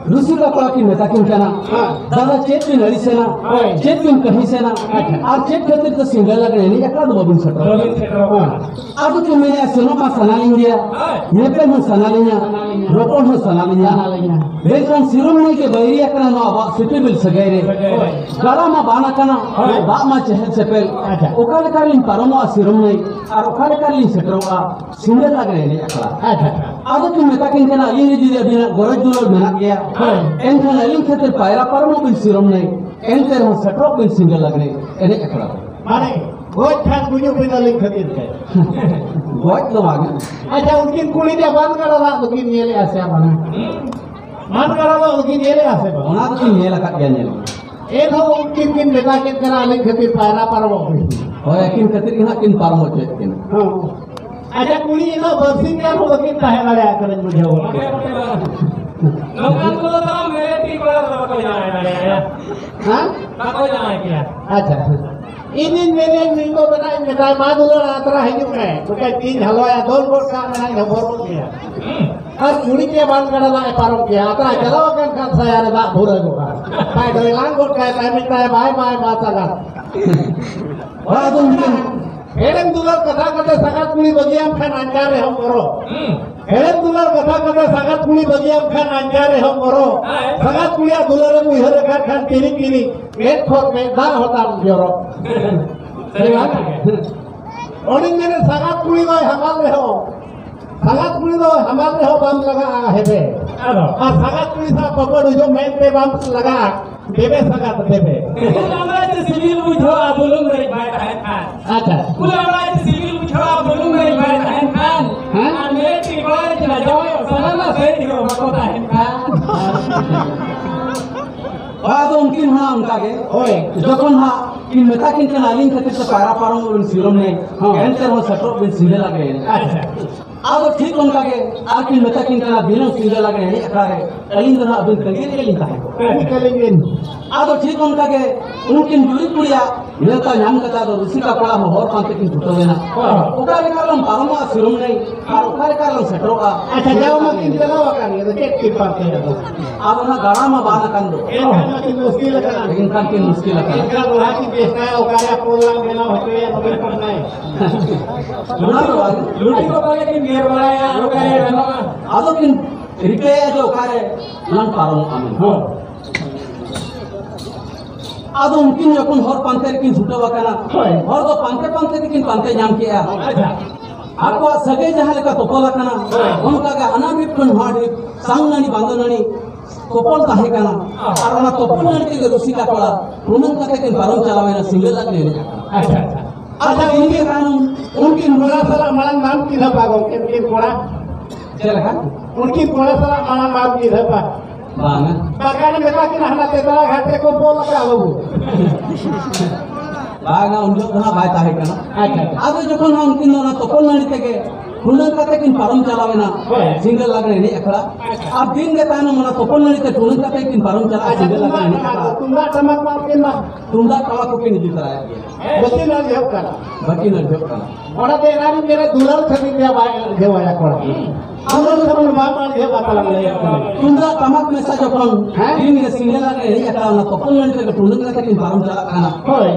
ᱨᱩᱥᱤᱠᱟ ᱠᱚᱲᱟ ᱠᱤᱱ ᱢᱮᱛᱟ ᱠᱤᱱ ᱠᱟᱱᱟ, ᱦᱮᱸ᱾ "ᱫᱟᱫᱟ, ᱪᱮᱫ ᱵᱤᱱ ᱟᱹᱲᱤᱥᱮᱱᱟ? ᱦᱳᱭ᱾ ᱪᱮᱫ ᱵᱤᱱ ᱠᱟᱹᱦᱤᱥᱮᱱᱟ? ᱟᱪᱪᱷᱟ᱾ ᱟᱨ ᱪᱮᱫ ᱠᱷᱟᱹᱛᱤᱨ ᱛᱮ ᱥᱤᱸᱜᱟᱹᱲ ᱞᱟᱜᱽᱲᱮ ᱮᱱᱮᱡ ᱟᱠᱷᱲᱟ ᱫᱚ ᱵᱟᱵᱤᱱ ᱥᱮᱴᱮᱨᱚᱜ?" ᱵᱟᱵᱤᱱ ᱥᱮᱴᱮᱨᱚᱜ ᱠᱟᱱᱟ᱾ ᱟᱫᱚ ᱠᱤᱱ ᱢᱮᱱᱮᱫᱼᱟ, "ᱥᱮᱱᱚᱜ ᱢᱟ ᱥᱟᱱᱟ ᱞᱤᱧ ᱜᱮᱭᱟ, ᱦᱳᱭ᱾ ᱧᱮᱯᱮᱞ ᱦᱚᱸ ᱥᱟᱱᱟ ᱞᱤᱧᱟ, ᱥᱟᱱᱟ ᱞᱤᱧᱟ᱾ ᱨᱚᱯᱚᱲ ᱦᱚᱸ ᱥᱟᱱᱟ ᱞᱤᱧᱟ᱾ ᱥᱟᱱᱟ ᱞᱤᱧᱟ᱾ ᱢᱮᱱᱠᱷᱟᱱ ᱥᱤᱨᱚᱢ ᱱᱟᱹᱭ ᱜᱮ ᱵᱟᱹᱭᱨᱤ ᱟᱠᱟᱱᱟ ᱱᱚᱣᱟ ᱟᱵᱚᱣᱟᱜ ᱥᱤᱯᱤᱵᱤᱞ ᱥᱟᱹᱜᱟᱹᱭ ᱨᱮ᱾ ᱦᱳᱭ᱾ ᱜᱟᱰᱟ ᱢᱟ ᱵᱟᱱ ᱟᱠᱟᱱᱟ, ᱦᱳᱭ᱾ ᱫᱟᱜ ᱢᱟ ᱪᱮᱦᱮᱞ ᱪᱮᱯᱮᱞ᱾ ᱟᱪᱪᱷᱟ᱾ ᱚᱠᱟ ᱞᱮᱠᱟ ᱨᱮᱞᱤᱧ ᱯᱟᱨᱚᱢᱚᱜᱼᱟ ᱥᱤᱨᱚᱢ ᱱᱟᱹᱭ? ᱟᱨ ᱚᱠᱟ ᱞᱮᱠᱟ ᱨᱮᱞᱤᱧ ᱥᱮᱴᱮᱨᱚᱜᱼᱟ ᱥᱤᱸᱜᱟᱹᱲ ᱞᱟᱜᱽᱲᱮ ᱮᱱᱮᱡ ᱟᱠᱷᱲᱟ?" ᱟᱪᱪᱷᱟ᱾ ᱟᱫᱚ ᱠᱤᱱ ᱢᱮᱛᱟ ᱠᱤᱱ ᱠᱟᱱᱟ, "ᱟᱹᱞᱤᱧ ᱨᱮ ᱡᱩᱫᱤ ᱟᱹᱵᱤᱱᱟᱜ ᱜᱚᱨᱚᱡᱽ ᱫᱩᱞᱟᱹᱲ ᱢᱮᱱᱟᱜ ᱜᱮᱭᱟ, ᱦᱳᱭ᱾ ᱮᱱᱠᱷᱟᱱ ᱟᱹᱞᱤᱧ ᱠᱷᱟᱹᱛᱤᱨ ᱯᱟᱭᱨᱟ ᱯᱟᱨᱚᱢᱚᱜ ᱵᱤᱱ ᱥᱤᱨᱚᱢ ᱱᱟᱹᱭ, ᱮᱱᱛᱮ ᱨᱮᱦᱚᱸ ᱥᱮᱴᱮᱨᱚᱜ ᱵᱤᱱ ᱥᱤᱸᱜᱟᱹᱲ ᱞᱟᱜᱽᱲᱮ ᱮᱱᱮᱡ ᱟᱠᱷᱲᱟ ᱨᱮ᱾" ᱢᱟᱱᱮ, ᱜᱚᱡ ᱠᱷᱟᱱ ᱜᱩᱡᱩᱜ ᱵᱤᱱ ᱟᱹᱞᱤᱧ ᱠᱷᱟᱹᱛᱤᱨ ᱛᱮ᱾ ᱜᱚᱡ ᱫᱚ ᱵᱟᱝ᱾ ᱟᱪᱪᱷᱟ, ᱩᱱᱠᱤᱱ ᱠᱩᱲᱤ ᱫᱚ ᱵᱟᱱ ᱜᱟᱰᱟ ᱫᱟᱜ ᱫᱚᱠᱤᱱ ᱧᱮᱞᱮᱜᱼᱟ ᱥᱮ ᱵᱟᱝᱟ? ᱵᱟᱱ ᱜᱟᱰᱟ ᱫᱟᱜ ᱫᱚᱠᱤᱱ ᱧᱮᱞᱮᱜᱼᱟ ᱥᱮ ᱵᱟᱝ? ᱚᱱᱟ ᱫᱚᱠᱤᱱ ᱧᱮᱞ ᱟᱠᱟᱫ ᱜᱮᱭᱟ, ᱧᱮᱞ᱾ ᱮᱱᱦᱚᱸ ᱩᱱᱠᱤᱱ ᱠᱤᱱ ᱢᱮᱛᱟ ᱠᱤᱱ ᱠᱟᱱᱟ, "ᱟᱹᱞᱤᱧ ᱠᱷᱟᱹᱛᱤᱨ ᱯᱟᱭᱨᱟ ᱯᱟᱨᱚᱢᱚᱜ ᱵᱤᱱ᱾" ᱦᱳᱭ, ᱟᱹᱠᱤᱱ ᱠᱷᱟᱹᱛᱤᱨ ᱜᱮ ᱦᱟᱸᱜ ᱠᱤᱱ ᱯᱟᱨᱚᱢ ᱦᱚᱪᱚᱭᱮᱫ ᱠᱤᱱᱟ᱾ ᱦᱚᱸ᱾ ᱟᱪᱪᱷᱟ, ᱠᱩᱲᱤ ᱮᱱᱦᱚᱸ ᱵᱟᱨᱥᱤᱧ ᱜᱟᱱ ᱦᱚᱸ ᱵᱟᱹᱠᱤᱱ ᱛᱟᱦᱮᱸ ᱫᱟᱲᱮᱭᱟᱜ ᱠᱟᱱᱟᱧ ᱵᱩᱡᱷᱟᱹᱣ᱾ ᱱᱚᱝᱠᱟᱱ ᱠᱚᱫᱚ ᱛᱟᱢ ᱢᱮᱨᱮ ᱛᱤ ᱠᱚᱲᱟ ᱫᱚ ᱵᱟᱠᱚ ᱡᱟᱶᱟᱭ ᱫᱟᱲᱮᱭᱟᱭᱟ᱾ ᱦᱮᱸ? ᱵᱟᱠᱚ ᱡᱟᱶᱟᱭ ᱠᱮᱭᱟ᱾ ᱟᱪᱪᱷᱟ᱾ ᱤᱧᱤᱧ ᱢᱮᱱᱮᱫ, ᱱᱤᱧ ᱫᱚ ᱢᱮᱱᱟ, ᱤᱧ ᱢᱮᱛᱟᱭ, "ᱢᱟ ᱫᱩᱞᱟᱹᱲ ᱟᱛᱨᱟ ᱦᱤᱡᱩᱜ ᱢᱮ, ᱱᱚᱝᱠᱟ ᱛᱤᱧ ᱦᱟᱞᱚᱭᱟ, ᱫᱚᱱ ᱜᱚᱫ ᱠᱟᱜ ᱢᱮ, ᱤᱧ ᱦᱚᱵᱚᱨ ᱜᱚᱫ ᱢᱮᱭᱟ᱾" ᱟᱨ ᱠᱩᱲᱤ ᱪᱮ ᱵᱟᱱ ᱜᱟᱰᱟ ᱫᱟᱜ ᱮ ᱯᱟᱨᱚᱢ ᱠᱮᱭᱟ, ᱟᱛᱨᱟ ᱪᱟᱞᱟᱣ ᱟᱠᱟᱱ ᱠᱷᱟᱱ ᱥᱟᱭᱟ ᱨᱮ ᱫᱟᱜ ᱵᱷᱩᱨᱟᱹᱜᱚᱜᱼᱟ᱾ ᱛᱟᱭ ᱫᱚᱭ ᱞᱟᱝ ᱜᱚᱫ ᱠᱟᱭ, ᱛᱟᱭ ᱢᱮᱛᱟᱭ, "ᱵᱟᱭ, ᱵᱟᱭ, ᱢᱟ ᱥᱟᱜᱟᱛ᱾" ᱦᱳᱭ, ᱟᱫᱚ ᱩᱱᱠᱤᱱ ᱦᱮᱲᱮᱢ ᱫᱩᱞᱟᱹᱲ ᱠᱟᱛᱷᱟ ᱠᱟᱛᱮ ᱥᱟᱜᱟᱛ ᱠᱩᱲᱤ ᱵᱟᱹᱜᱤᱭᱟᱢ ᱠᱷᱟᱱ ᱟᱧᱡᱟᱨ ᱨᱮᱦᱚᱸ ᱵᱚᱨᱚ᱾ ᱦᱮᱲᱮᱢ ᱫᱩᱞᱟᱹᱲ ᱠᱟᱛᱷᱟ ᱠᱟᱛᱮ ᱥᱟᱜᱟᱛ ᱠᱩᱲᱤ ᱵᱟᱹᱜᱤᱭᱟᱢ ᱠᱷᱟᱱ ᱟᱧᱡᱟᱨ ᱨᱮᱦᱚᱸ ᱵᱚᱨᱚ᱾ ᱥᱟᱜᱟᱛ ᱠᱩᱲᱤᱭᱟᱜ ᱫᱩᱞᱟᱹᱲ ᱮᱢ ᱩᱭᱦᱟᱹᱨ ᱟᱠᱟᱫ ᱠᱷᱟᱱ ᱛᱤᱨᱤ ᱛᱤᱨᱤ ᱢᱮᱫ ᱠᱷᱚᱱ ᱢᱮᱫ ᱫᱟᱜ ᱦᱚᱸ ᱛᱟᱢ ᱡᱚᱨᱚ᱾ ᱥᱟᱹᱨᱤ ᱠᱟᱛᱷᱟ ᱜᱮ᱾ ᱚᱸᱰᱮᱧ ᱢᱮᱱᱮᱫ, ᱥᱟᱜᱟᱛ ᱠᱩᱲᱤ ᱫᱚᱭ ᱦᱟᱢᱟᱞ ᱨᱮᱦᱚᱸ, ᱥᱟᱜᱟᱛ ᱠᱩᱲᱤ ᱫᱚ ᱦᱟᱢᱟᱞ ᱨᱮᱦᱚᱸ ᱵᱟᱢ ᱞᱟᱜᱟᱜᱼᱟ ᱦᱮᱵᱮ᱾ ᱟᱫᱚ? ᱟᱨ ᱥᱟᱜᱟᱛ ᱠᱩᱲᱤ ᱥᱟᱶ ᱯᱟᱹᱯᱟᱹᱲ ᱦᱩᱭᱩᱜ ᱢᱮᱱᱛᱮ ᱵᱟᱢ ᱞᱟᱜᱟᱜᱼᱟ ᱫᱮᱵᱮ ᱥᱟᱜᱟᱛ ᱫᱮᱵᱮ᱾ ᱩᱞ ᱟᱢᱲᱟ ᱪᱮ ᱥᱤᱵᱤᱞ ᱵᱩᱡᱷᱟᱹᱜᱼᱟ, ᱵᱩᱞᱩᱝ ᱢᱟᱹᱨᱤᱪ ᱵᱟᱭ ᱛᱟᱦᱮᱱ ᱠᱷᱟᱱ᱾ ᱟᱪᱪᱷᱟ᱾ ᱩᱞ ᱟᱢᱲᱟ ᱪᱮ ᱥᱤᱵᱤᱞ ᱵᱩᱡᱷᱟᱹᱜᱼᱟ, ᱵᱩᱞᱩᱝ ᱢᱟᱹᱨᱤᱪ ᱵᱟᱭ ᱛᱟᱦᱮᱱ ᱠᱷᱟᱱ᱾ ᱦᱮᱸ? ᱟᱨ ᱢᱮᱨᱮᱡ ᱴᱤ ᱠᱚᱲᱟ ᱪᱮ ᱡᱟᱶᱟᱭ ᱥᱟᱱᱟᱢᱟᱜ ᱥᱟᱹᱭ ᱛᱮᱦᱚᱸ ᱵᱟᱠᱚ ᱛᱟᱦᱮᱱ ᱠᱷᱟᱱ᱾ ᱦᱳᱭ, ᱟᱫᱚ ᱩᱱᱠᱤᱱ ᱦᱚᱸ ᱚᱱᱠᱟ ᱜᱮ᱾ ᱦᱳᱭ᱾ ᱡᱚᱠᱷᱚᱱ ᱦᱟᱸᱜ ᱠᱤᱱ ᱢᱮᱛᱟ ᱠᱤᱱ ᱠᱟᱱᱟ, "ᱟᱹᱞᱤᱧ ᱠᱷᱟᱹᱛᱤᱨ ᱛᱮ ᱯᱟᱭᱨᱟ ᱯᱟᱨᱚᱢᱚᱜ ᱵᱤᱱ ᱥᱤᱨᱚᱢ ᱱᱟᱹᱭ, ᱦᱚᱸ᱾ ᱮᱱᱛᱮ ᱨᱮᱦᱚᱸ ᱥᱮᱴᱮᱨᱚᱜ ᱵᱤᱱ ᱥᱤᱸᱜᱟᱹᱲ ᱞᱟᱜᱽᱲᱮ ᱮᱱᱮᱡ᱾" ᱟᱪᱪᱷᱟ᱾ ᱟᱫᱚ ᱴᱷᱤᱠ ᱚᱱᱠᱟ ᱜᱮ ᱟᱨ ᱠᱤᱱ ᱢᱮᱛᱟ ᱠᱤᱱ ᱠᱟᱱᱟ, "ᱫᱷᱤᱱᱟᱹᱝ ᱥᱤᱸᱜᱟᱹᱲ ᱞᱟᱜᱽᱲᱮ ᱮᱱᱮᱡ ᱟᱠᱷᱲᱟ ᱨᱮ ᱟᱹᱞᱤᱧ ᱫᱚ ᱱᱟᱦᱟᱜ ᱟᱹᱵᱤᱱ ᱛᱟᱺᱜᱤ ᱨᱮᱜᱮ ᱞᱤᱧ ᱛᱟᱦᱮᱸ ᱠᱚᱜᱼᱟ᱾" ᱟᱹᱞᱤᱧ ᱛᱟᱹᱞᱤᱧ ᱵᱤᱱ᱾ ᱟᱫᱚ ᱴᱷᱤᱠ ᱚᱱᱠᱟ ᱜᱮ ᱩᱱᱠᱤᱱ ᱡᱩᱨᱤ ᱠᱩᱲᱤᱭᱟᱜ ᱱᱮᱣᱛᱟ ᱧᱟᱢ ᱠᱟᱛᱮ ᱟᱫᱚ ᱨᱩᱥᱤᱠᱟ ᱠᱚᱲᱟ ᱦᱚᱸ ᱦᱚᱨ ᱯᱟᱱᱛᱮ ᱠᱤᱱ ᱪᱷᱩᱴᱟᱹᱣ ᱮᱱᱟ᱾ ᱦᱚᱸ᱾ ᱚᱠᱟ ᱞᱮᱠᱟ ᱨᱮᱞᱟᱝ ᱯᱟᱨᱚᱢᱚᱜᱼᱟ ᱥᱤᱨᱚᱢ ᱱᱟᱹᱭ ᱟᱨ ᱚᱠᱟ ᱞᱮᱠᱟ ᱨᱮᱞᱟᱝ ᱥᱮᱴᱮᱨᱚᱜᱼᱟ? ᱟᱪᱪᱷᱟ, ᱡᱟᱣ ᱢᱟ ᱠᱤᱱ ᱪᱟᱞᱟᱣ ᱟᱠᱟᱱ ᱜᱮ, ᱟᱫᱚ ᱪᱮᱫ ᱠᱤᱱ ᱯᱟᱱᱛᱮᱭᱟ ᱟᱫᱚ? ᱟᱫᱚ ᱚᱱᱟ ᱜᱟᱲᱟ ᱢᱟ ᱵᱟᱱ ᱟᱠᱟᱱ ᱫᱚ᱾ ᱮᱱᱠᱷᱟᱱ ᱢᱟ ᱠᱤᱱ ᱢᱩᱥᱠᱤᱞ ᱟᱠᱟᱱᱟ᱾ ᱮᱱᱠᱷᱟᱱ ᱠᱤᱱ ᱢᱩᱥᱠᱤᱞ ᱟᱠᱟᱱᱟ᱾ ᱮᱱᱠᱷᱟᱱ ᱫᱚᱦᱲᱟ ᱠᱤᱱ ᱪᱮᱥᱴᱟᱭᱟ, ᱚᱠᱟᱨᱮ ᱯᱳᱞ ᱞᱟᱝ ᱵᱮᱱᱟᱣ ᱦᱚᱪᱚᱭᱟ, ᱱᱚᱵᱤᱱ ᱯᱟᱴᱱᱟᱭᱮᱠ᱾ ᱚᱱᱟ ᱫᱚ ᱵᱟᱝ᱾ ᱞᱩᱴᱤ ᱠᱚ ᱯᱟᱞᱮ ᱠᱤᱱ ᱜᱮᱨ ᱵᱟᱲᱟᱭᱟ, ᱚᱠᱟᱨᱮ ᱜᱟᱱᱚᱜᱼᱟ? ᱟᱫᱚ ᱠᱤᱱ ᱨᱤᱠᱟᱹᱭᱟ ᱡᱮ ᱚᱠᱟᱨᱮ ᱞᱟᱝ ᱯᱟᱨᱚᱢᱚᱜᱼᱟ ᱢᱮᱱᱛᱮ᱾ ᱦᱚᱸ᱾ ᱟᱫᱚ ᱩᱱᱠᱤᱱ ᱡᱚᱠᱷᱚᱱ ᱦᱚᱨ ᱯᱟᱱᱛᱮ ᱨᱮᱠᱤᱱ ᱪᱷᱩᱴᱟᱹᱣ ᱟᱠᱟᱱᱟ, ᱦᱳᱭ᱾ ᱦᱚᱨ ᱫᱚ ᱯᱟᱱᱛᱮ ᱯᱟᱱᱛᱮ ᱛᱮᱠᱤᱱ ᱯᱟᱱᱛᱮ ᱧᱟᱢ ᱠᱮᱜᱼᱟ᱾ ᱟᱪᱪᱷᱟ᱾ ᱟᱠᱚᱣᱟᱜ ᱥᱟᱹᱜᱟᱹᱭ ᱡᱟᱦᱟᱸ ᱞᱮᱠᱟ ᱛᱚᱯᱚᱞ ᱟᱠᱟᱱᱟ, ᱦᱳᱭ᱾ ᱚᱱᱠᱟ ᱜᱮ ᱦᱟᱱᱟ ᱰᱷᱤᱯ ᱠᱷᱚᱱ ᱱᱚᱣᱟ ᱰᱷᱤᱯ ᱥᱟᱝ ᱱᱟᱹᱲᱤ ᱵᱟᱸᱫᱚ ᱱᱟᱹᱲᱤ ᱛᱚᱯᱚᱞ ᱛᱟᱦᱮᱸ ᱠᱟᱱᱟ᱾ ᱟᱨ ᱚᱱᱟ ᱛᱚᱯᱚᱞ ᱱᱟᱹᱲᱤ ᱛᱮᱜᱮ ᱨᱩᱥᱤᱠᱟ ᱠᱚᱲᱟ ᱴᱩᱰᱟᱹᱝ ᱠᱟᱛᱮ ᱠᱤᱱ ᱯᱟᱨᱚᱢ ᱪᱟᱞᱟᱣ ᱮᱱᱟ ᱥᱤᱸᱜᱟᱹᱲ ᱞᱟᱜᱽᱲᱮ ᱮᱱᱮᱡ ᱟᱠᱟᱱᱟ᱾ ᱟᱪᱪᱷᱟ, ᱟᱪᱪᱷᱟ᱾ ᱟᱪᱪᱷᱟ, ᱩᱱᱠᱤᱱ ᱛᱟᱭᱱᱚᱢ, ᱩᱱᱠᱤᱱ ᱠᱚᱲᱟ ᱥᱟᱞᱟᱜ ᱢᱟᱲᱟᱝ ᱵᱟᱢ ᱪᱤᱱᱦᱟᱹᱯᱟ ᱜᱚᱢᱠᱮ, ᱩᱱᱠᱤᱱ ᱠᱚᱲᱟ? ᱪᱮᱫ ᱞᱮᱠᱟ? ᱩᱱᱠᱤᱱ ᱠᱚᱲᱟ ᱥᱟᱞᱟᱜ ᱢᱟᱲᱟᱝ ᱵᱟᱢ ᱪᱤᱱᱦᱟᱹᱯᱟ? ᱵᱟᱝᱟ᱾ ᱵᱟᱠᱷᱟᱱ ᱢᱮᱛᱟ ᱠᱤᱱᱟ ᱦᱟᱱᱟ ᱛᱮᱛᱟᱲᱟ ᱜᱷᱟᱴ ᱨᱮᱠᱚ ᱵᱚᱞ ᱟᱠᱟᱫᱼᱟ ᱵᱟᱹᱵᱩ᱾ ᱵᱟᱝᱟ, ᱩᱱ ᱡᱚᱠᱷᱚᱱ ᱫᱚ ᱦᱟᱸᱜ ᱵᱟᱭ ᱛᱟᱦᱮᱸ ᱠᱟᱱᱟ᱾ ᱟᱪᱪᱷᱟ, ᱟᱪᱪᱷᱟ᱾ ᱟᱫᱚ ᱡᱚᱠᱷᱚᱱ ᱦᱟᱸᱜ ᱩᱱᱠᱤᱱ ᱫᱚ ᱚᱱᱟ ᱛᱚᱯᱚᱞ ᱱᱟᱹᱲᱤ ᱛᱮᱜᱮ ᱴᱩᱰᱟᱹᱝ ᱠᱟᱛᱮ ᱠᱤᱱ ᱯᱟᱨᱚᱢ ᱪᱟᱞᱟᱣ ᱮᱱᱟ, ᱦᱳᱭ᱾ ᱥᱤᱸᱜᱟᱹᱲ ᱞᱟᱜᱽᱲᱮ ᱮᱱᱮᱡ ᱟᱠᱷᱲᱟ᱾ ᱟᱪᱪᱷᱟ᱾ ᱟᱨ ᱫᱤᱱ ᱜᱮ ᱛᱟᱭᱱᱚᱢ ᱚᱱᱟ ᱛᱚᱯᱚᱞ ᱱᱟᱹᱲᱤ ᱛᱮ ᱴᱩᱰᱟᱹᱝ ᱠᱟᱛᱮ ᱠᱤᱱ ᱯᱟᱨᱚᱢ ᱪᱟᱞᱟᱜᱼᱟ, ᱟᱪᱪᱷᱟ, ᱥᱤᱸᱜᱟᱹᱲ ᱞᱟᱜᱽᱲᱮ ᱮᱱᱮᱡ ᱟᱠᱷᱲᱟ᱾ ᱛᱩᱢᱫᱟᱜ ᱴᱟᱢᱟᱠ ᱢᱟ ᱩᱱᱠᱤᱱ ᱢᱟ ᱛᱩᱢᱫᱟᱜ ᱴᱟᱢᱟᱠ ᱠᱚᱠᱤᱱ ᱤᱫᱤ ᱛᱚᱨᱟᱭᱟ᱾ ᱵᱟᱹᱠᱤᱱ ᱟᱹᱲᱡᱷᱟᱹᱣ ᱠᱟᱱᱟ᱾ ᱵᱟᱹᱠᱤᱱ ᱟᱹᱲᱡᱷᱟᱹᱣ ᱠᱟᱱᱟ᱾ ᱚᱱᱟᱛᱮ ᱮᱱᱟᱱᱤᱧ ᱢᱮᱱᱟ, ᱫᱩᱞᱟᱹᱲ ᱠᱷᱟᱹᱛᱤᱨ ᱛᱮ ᱵᱟᱭ ᱟᱹᱲᱡᱷᱟᱹᱣ ᱟᱭᱟ ᱠᱚᱲᱟ᱾ ᱦᱩᱸ᱾ ᱫᱩᱞᱟᱹᱲ ᱠᱷᱟᱹᱛᱤᱨ ᱵᱟᱢ ᱟᱹᱲᱡᱷᱟᱹᱣ ᱠᱟᱱ ᱛᱟᱞᱟᱝ ᱞᱟᱹᱭ ᱠᱟᱱᱟ᱾ ᱛᱩᱢᱫᱟᱜ ᱴᱟᱢᱟᱠ ᱢᱮᱥᱟ ᱡᱚᱠᱷᱚᱱ ᱦᱮᱸ? ᱫᱤᱱ ᱜᱮ ᱥᱤᱸᱜᱟᱹᱲ ᱞᱟᱜᱽᱲᱮ ᱮᱱᱮᱡ ᱟᱠᱟᱫ, ᱚᱱᱟ ᱛᱚᱯᱚᱞ ᱱᱟᱹᱲᱤ ᱛᱮᱜᱮ ᱴᱩᱰᱟᱹᱝ ᱠᱟᱛᱮ ᱠᱤᱱ ᱯᱟᱨᱚᱢ ᱪᱟᱞᱟᱜ ᱠᱟᱱᱟ᱾ ᱦᱳᱭ᱾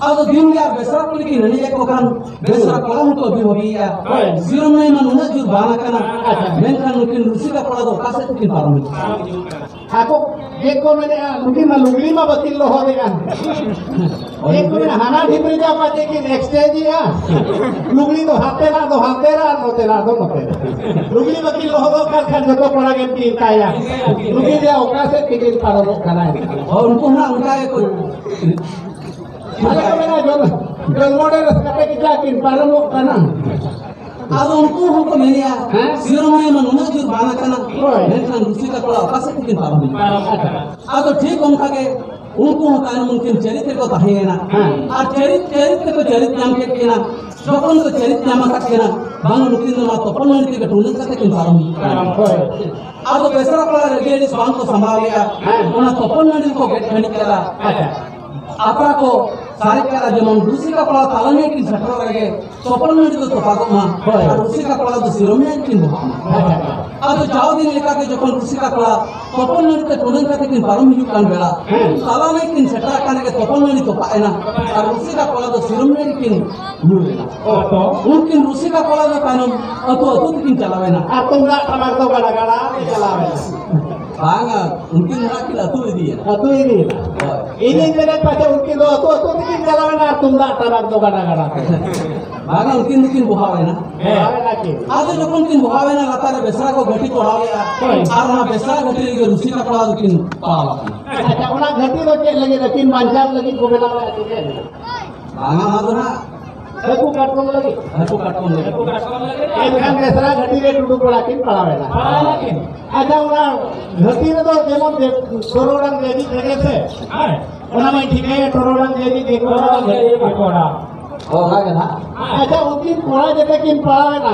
ᱟᱫᱚ ᱫᱤᱱ ᱜᱮ ᱟᱨ ᱵᱮᱥᱨᱟ ᱠᱩᱲᱤ ᱠᱤᱱ ᱮᱱᱮᱡ ᱟᱠᱚ ᱠᱷᱟᱱ, ᱵᱮᱥᱨᱟ ᱠᱚᱲᱟ ᱦᱚᱸᱠᱚ ᱟᱹᱵᱤ ᱵᱷᱟᱹᱵᱤᱭᱮᱫᱼᱟ᱾ ᱦᱳᱭ᱾ ᱥᱤᱨᱚᱢ ᱱᱟᱹᱭ ᱢᱟ ᱱᱩᱱᱟᱹᱜ ᱡᱳᱨ ᱵᱟᱱ ᱟᱠᱟᱱᱟ᱾ ᱟᱪᱪᱷᱟ᱾ ᱢᱮᱱᱠᱷᱟᱱ ᱱᱩᱠᱤᱱ ᱨᱩᱥᱤᱠᱟ ᱠᱚᱲᱟ ᱫᱚ ᱚᱠᱟ ᱥᱮᱫ ᱛᱮᱠᱤᱱ ᱯᱟᱨᱚᱢ ᱦᱤᱡᱩᱜᱼᱟ? ᱟᱠᱚ ᱪᱮᱫ ᱠᱚ ᱢᱮᱱᱮᱫᱼᱟ, ᱱᱩᱠᱤᱱ ᱢᱟ ᱞᱩᱜᱽᱲᱤ ᱢᱟ ᱵᱟᱹᱠᱤᱱ ᱞᱚᱦᱚᱫᱮᱜᱼᱟ᱾ ᱪᱮᱫ ᱠᱚ ᱢᱮᱱᱟ, ᱦᱟᱱᱟ ᱰᱷᱤᱯ ᱨᱮ ᱡᱟ ᱯᱟᱪᱮ ᱠᱤᱱ exchange ᱮᱜᱼᱟ᱾ ᱞᱩᱜᱽᱲᱤ ᱫᱚ ᱦᱟᱱᱛᱮᱱᱟᱜ ᱫᱚ ᱦᱟᱱᱛᱮᱱᱟᱜ ᱟᱨ ᱱᱚᱛᱮᱱᱟᱜ ᱫᱚ ᱱᱚᱛᱮᱱᱟᱜ᱾ ᱞᱩᱜᱽᱲᱤ ᱵᱟᱹᱠᱤᱱ ᱞᱚᱦᱚᱫᱚᱜ ᱠᱟᱱ ᱠᱷᱟᱱ ᱡᱚᱛᱚ ᱠᱚᱲᱟ ᱜᱮᱢ ᱪᱤᱱᱛᱟᱭᱟ, ᱱᱩᱠᱤᱱ ᱡᱮ ᱚᱠᱟ ᱥᱮᱫ ᱛᱮᱠᱤᱱ ᱯᱟᱨᱚᱢᱚᱜ ᱠᱟᱱᱟ᱾ ᱦᱳᱭ, ᱩᱱᱠᱩ ᱦᱚᱸ ᱚᱱᱠᱟ ᱜᱮᱠᱚ ᱟᱞᱮ ᱠᱚ ᱢᱮᱱᱟ, ᱡᱚᱱ-, ᱡᱚᱱᱢᱚ ᱨᱮ ᱨᱟᱹᱥᱠᱟᱹ ᱛᱮ ᱜᱤᱫᱽᱨᱟᱹ ᱠᱤᱱ ᱯᱟᱨᱚᱢᱚᱜ ᱠᱟᱱᱟ᱾ ᱟᱫᱚ ᱩᱱᱠᱩ ᱦᱚᱸᱠᱚ ᱢᱮᱱᱮᱜᱼᱟ, ᱦᱮᱸ? ᱥᱤᱨᱚᱢ ᱱᱟᱹᱭ ᱢᱟ ᱱᱩᱱᱟᱹᱜ ᱡᱳᱨ ᱵᱟᱱ ᱟᱠᱟᱱᱟ, ᱦᱳᱭ᱾ ᱢᱮᱱᱠᱷᱟᱱ ᱨᱩᱥᱤᱠᱟ ᱠᱚᱲᱟ ᱚᱠᱟ ᱥᱮᱫ ᱛᱮᱠᱤᱱ ᱯᱟᱨᱚᱢ ᱦᱤᱡᱩᱜᱼᱟ? ᱯᱟᱨᱚᱢ ᱟᱠᱟᱱᱟ᱾ ᱟᱫᱚ ᱴᱷᱤᱠ ᱚᱱᱠᱟ ᱜᱮ ᱩᱱᱠᱩ ᱦᱚᱸ ᱛᱟᱭᱱᱚᱢ ᱩᱱᱠᱤᱱ ᱪᱟᱹᱨᱤᱛ ᱨᱮᱠᱚ ᱛᱟᱦᱮᱸᱭᱮᱱᱟ᱾ ᱦᱮᱸ᱾ ᱟᱨ ᱪᱟᱹᱨᱤᱛ, ᱪᱟᱹᱨᱤᱛ ᱛᱮᱠᱚ ᱪᱟᱹᱨᱤᱛ ᱧᱟᱢ ᱠᱮᱫ ᱠᱤᱱᱟ᱾ ᱡᱚᱠᱷᱚᱱ ᱠᱚ ᱪᱟᱹᱨᱤᱡ ᱧᱟᱢ ᱟᱠᱟᱫ ᱠᱤᱱᱟ, ᱵᱟᱝ ᱱᱩᱠᱤᱱ ᱫᱚ ᱱᱚᱣᱟ ᱛᱚᱯᱚᱞ ᱱᱟᱹᱲᱤ ᱛᱮᱜᱮ ᱴᱩᱰᱟᱹᱝ ᱠᱟᱛᱮ ᱠᱤᱱ ᱯᱟᱨᱚᱢ ᱦᱤᱡᱩᱜ ᱠᱟᱱᱟ᱾ ᱦᱳᱭ᱾ ᱟᱫᱚ ᱵᱮᱥᱨᱟ ᱯᱟᱲᱟ ᱨᱮ ᱟᱹᱰᱤ ᱟᱹᱲᱤᱥ ᱵᱟᱝ ᱠᱚ ᱥᱟᱢᱵᱷᱟᱣ ᱞᱮᱫᱼᱟ᱾ ᱦᱮᱸ᱾ ᱚᱱᱟ ᱛᱚᱯᱚᱞ ᱱᱟᱹᱲᱤ ᱠᱚ ᱜᱮᱫ ᱜᱷᱟᱹᱱᱤᱡ ᱠᱮᱫᱟ᱾ ᱟᱪᱪᱷᱟ᱾ ᱟᱛᱨᱟ ᱠᱚ ᱥᱟᱨᱮᱡ ᱠᱮᱫᱟ, ᱡᱮᱢᱚᱱ ᱨᱩᱥᱤᱠᱟ ᱯᱟᱲᱟ ᱛᱟᱞᱟ ᱱᱟᱹᱭ ᱠᱤᱱ ᱥᱮᱴᱮᱨᱚᱜ ᱨᱮᱜᱮ ᱛᱚᱯᱚᱞ ᱱᱟᱹᱲᱤ ᱫᱚ ᱛᱚᱯᱟᱜᱚᱜ ᱢᱟ᱾ ᱦᱳᱭ᱾ ᱟᱨ ᱨᱩᱥᱤᱠᱟ ᱯᱟᱲᱟ ᱫᱚ ᱥᱤᱨᱚᱢ ᱱᱟᱹᱭ ᱠᱤᱱ ᱵᱚᱦᱟᱜ ᱢᱟ᱾ ᱟᱪᱪᱷᱟ᱾ ᱟᱫᱚ ᱡᱟᱣ ᱫᱤᱱ ᱞᱮᱠᱟᱜᱮ ᱡᱚᱠᱷᱚᱱ ᱨᱩᱥᱤᱠᱟ ᱯᱟᱲᱟ ᱛᱚᱯᱚᱞ ᱱᱟᱹᱲᱤ ᱛᱮ ᱴᱩᱰᱟᱹᱝ ᱠᱟᱛᱮ ᱠᱤᱱ ᱯᱟᱨᱚᱢ ᱦᱤᱡᱩᱜ ᱠᱟᱱ ᱵᱮᱲᱟ, ᱦᱮᱸ᱾ ᱛᱟᱞᱟ ᱱᱟᱹᱭ ᱠᱤᱱ ᱥᱮᱴᱮᱨ ᱟᱠᱟᱱ ᱨᱮᱜᱮ ᱛᱚᱯᱚᱞ ᱱᱟᱹᱲᱤ ᱛᱚᱯᱟᱜ ᱮᱱᱟ ᱟᱨ ᱨᱩᱥᱤᱠᱟ ᱯᱟᱲᱟ ᱫᱚ ᱥᱤᱨᱚᱢ ᱱᱟᱹᱲᱤ ᱠᱤᱱ ᱧᱩᱨ ᱮᱱᱟ᱾ ᱚ, ᱛᱚ? ᱩᱱᱠᱤᱱ ᱨᱩᱥᱤᱠᱟ ᱠᱚᱲᱟ ᱫᱚ ᱛᱟᱭᱱᱚᱢ ᱟᱹᱛᱩ ᱟᱹᱛᱩ ᱛᱮᱠᱤᱱ ᱪᱟᱞᱟᱣ ᱮᱱᱟ᱾ ᱟᱨ ᱛᱩᱢᱫᱟᱜ ᱴᱟᱢᱟᱠ ᱫᱚ ᱜᱟᱰᱟ ᱜᱟᱰᱟ ᱛᱮ ᱪᱟᱞᱟᱣ ᱮᱱᱟ᱾ ᱵᱟᱝᱟ, ᱩᱱᱠᱤᱱ ᱫᱚ ᱦᱟᱸᱜ ᱠᱤᱱ ᱟᱹᱛᱩ ᱤᱫᱤᱭᱮᱱᱟ᱾ ᱟᱹᱛᱩ ᱤᱫᱤᱭᱮᱱᱟ᱾ ᱦᱳᱭ᱾ ᱤᱧᱤᱧ ᱢᱮᱱᱮᱫ ᱯᱟᱪᱷᱮ ᱩᱱᱠᱤᱱ ᱫᱚ ᱟᱹᱛᱩ ᱟᱹᱛᱩ ᱛᱮᱠᱤᱱ ᱪᱟᱞᱟᱣ ᱮᱱᱟ ᱟᱨ ᱛᱩᱢᱫᱟᱜ ᱴᱟᱢᱟᱠ ᱫᱚ ᱜᱟᱰᱟ ᱜᱟᱰᱟ ᱛᱮ᱾ ᱵᱟᱝᱟ, ᱩᱱᱠᱤᱱ ᱫᱚᱠᱤᱱ ᱵᱚᱦᱟᱣ ᱮᱱᱟ᱾ ᱦᱮᱸ᱾ ᱵᱚᱦᱟᱣ ᱮᱱᱟ ᱠᱤᱱ᱾ ᱟᱫᱚ ᱡᱚᱠᱷᱚᱱ ᱠᱤᱱ ᱵᱚᱦᱟᱣ ᱮᱱᱟ, ᱞᱟᱛᱟᱨ ᱨᱮ ᱵᱮᱥᱨᱟ ᱠᱚ ᱜᱷᱟᱹᱴᱤ ᱠᱚ ᱚᱰᱟᱣ ᱞᱮᱫᱼᱟ᱾ ᱦᱳᱭ᱾ ᱟᱨ ᱚᱱᱟ ᱵᱮᱥᱨᱟ ᱜᱷᱟᱹᱴᱤ ᱨᱮᱜᱮ ᱨᱩᱥᱤᱠᱟ ᱠᱚᱲᱟ ᱫᱚᱠᱤᱱ ᱯᱟᱲᱟᱣ ᱟᱠᱟᱱᱟ᱾ ᱟᱪᱪᱷᱟ, ᱚᱱᱟ ᱜᱷᱟᱹᱴᱤ ᱫᱚ ᱪᱮᱫ ᱞᱟᱹᱜᱤᱫ ᱟᱹᱠᱤᱱ ᱵᱟᱧᱪᱟᱣ ᱞᱟᱹᱜᱤᱫ ᱠᱚ ᱵᱮᱱᱟᱣ ᱞᱮᱫᱼᱟ ᱥᱮ ᱪᱮᱫ? ᱵᱟᱝᱟ, ᱚᱱᱟ ᱫᱚ ᱱᱟᱦᱟᱜ ᱦᱟᱹᱠᱩ ᱠᱟᱴᱠᱚᱢ ᱞᱟᱹᱜᱤᱫ? ᱦᱟᱹᱠᱩ ᱠᱟᱴᱠᱚᱢ ᱞᱟᱹᱜᱤᱫ᱾ ᱮᱱᱠᱷᱟᱱ ᱵᱮᱥᱨᱟ ᱜᱷᱟᱹᱴᱤ ᱨᱮ ᱴᱩᱰᱩ ᱠᱚᱲᱟ ᱠᱤᱱ ᱯᱟᱲᱟᱣ ᱮᱱᱟ᱾ ᱯᱟᱲᱟᱣ ᱮᱱᱟ ᱠᱤᱱ᱾ ᱟᱪᱪᱷᱟ, ᱚᱱᱟ ᱜᱷᱟᱹᱴᱤ ᱨᱮᱫᱚ ᱡᱮᱢᱚᱱ ᱫᱮ-, ᱴᱚᱨᱚᱰᱟᱝ ᱫᱮᱡᱤᱡ ᱨᱮᱜᱮ ᱥᱮ? ᱦᱮᱸ᱾ ᱚᱱᱟ ᱢᱟ ᱴᱷᱤᱠᱟᱹᱭᱟ, ᱴᱚᱨᱚᱰᱟᱝ ᱫᱮᱡᱤᱡ ᱜᱮ ᱠᱚᱲᱟ᱾ ᱴᱚᱨᱚᱰᱟᱝ ᱫᱮᱡᱤᱡ ᱜᱮ ᱠᱚᱲᱟ᱾ ᱚ, ᱚᱱᱟ ᱜᱮ ᱱᱟᱦᱟᱜ᱾ ᱟᱪᱪᱷᱟ, ᱩᱱᱠᱤᱱ ᱠᱚᱲᱟ ᱡᱮᱛᱮ ᱠᱤᱱ ᱯᱟᱲᱟᱣ ᱮᱱᱟ᱾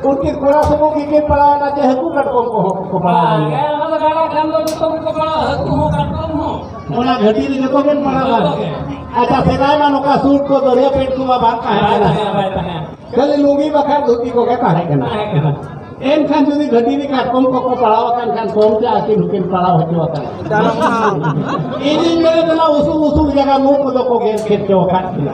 ᱩᱱᱠᱤᱱ ᱠᱚᱲᱟ ᱥᱩᱢᱩᱝ ᱜᱮᱠᱤᱱ ᱯᱟᱲᱟᱣ ᱮᱱᱟ ᱪᱮ ᱦᱟᱹᱠᱩ ᱠᱟᱴᱠᱚᱢ ᱠᱚᱦᱚᱸ ᱠᱚ ᱯᱟᱲᱟᱣ ᱮᱱᱟ? ᱦᱮᱸ, ᱚᱱᱟ ᱫᱚ ᱜᱟᱰᱟ ᱠᱷᱟᱱ ᱫᱚ ᱡᱚᱛᱚ ᱜᱮᱠᱚ ᱯᱟᱲᱟᱣ, ᱦᱟᱹᱠᱩ ᱦᱚᱸ ᱠᱟᱴᱠᱚᱢ ᱦᱚᱸ᱾ ᱚᱱᱟ ᱜᱷᱟᱹᱴᱤ ᱨᱮ ᱡᱚᱛᱚ ᱵᱮᱱ ᱯᱟᱲᱟᱜᱼᱟ᱾ ᱡᱚᱛᱚ ᱜᱮ᱾ ᱟᱪᱪᱷᱟ, ᱥᱮᱫᱟᱭ ᱢᱟ ᱱᱚᱝᱠᱟ ᱥᱩᱴ ᱠᱚ ᱫᱚᱨᱭᱟ ᱯᱮᱱᱴ ᱠᱚᱢᱟ ᱵᱟᱝ ᱛᱟᱦᱮᱸ ᱠᱟᱱᱟ᱾ ᱵᱟᱭ ᱛᱟᱦᱮᱸ, ᱵᱟᱭ ᱛᱟᱦᱮᱸ᱾ ᱠᱷᱟᱹᱞᱤ ᱞᱩᱝᱜᱤ ᱵᱟᱠᱷᱟᱱ ᱫᱷᱩᱛᱤ ᱠᱚᱜᱮ ᱛᱟᱦᱮᱸ ᱠᱟᱱᱟ᱾ ᱛᱟᱦᱮᱸ ᱠᱟᱱᱟ᱾ ᱮᱱᱠᱷᱟᱱ ᱡᱩᱫᱤ ᱜᱷᱟᱹᱴᱤ ᱨᱮ ᱠᱟᱴᱠᱚᱢ ᱠᱚᱠᱚ ᱯᱟᱲᱟᱣ ᱟᱠᱟᱱ ᱠᱷᱟᱱ ᱠᱚᱢ ᱪᱮ ᱟᱹᱠᱤᱱ ᱦᱚᱸᱠᱤᱱ ᱯᱟᱲᱟᱣ ᱦᱚᱪᱚ ᱟᱠᱟᱱᱟ᱾ ᱜᱟᱱᱚᱜ ᱢᱟ᱾ ᱤᱧᱤᱧ ᱢᱮᱱᱮᱫ ᱠᱟᱱᱟ ᱩᱥᱩᱞ ᱩᱥᱩᱞ ᱡᱟᱭᱜᱟ ᱢᱩ ᱠᱚᱫᱚ ᱠᱚ ᱜᱮᱨ ᱠᱮᱫ ᱪᱚ ᱟᱠᱟᱫ ᱠᱤᱱᱟ᱾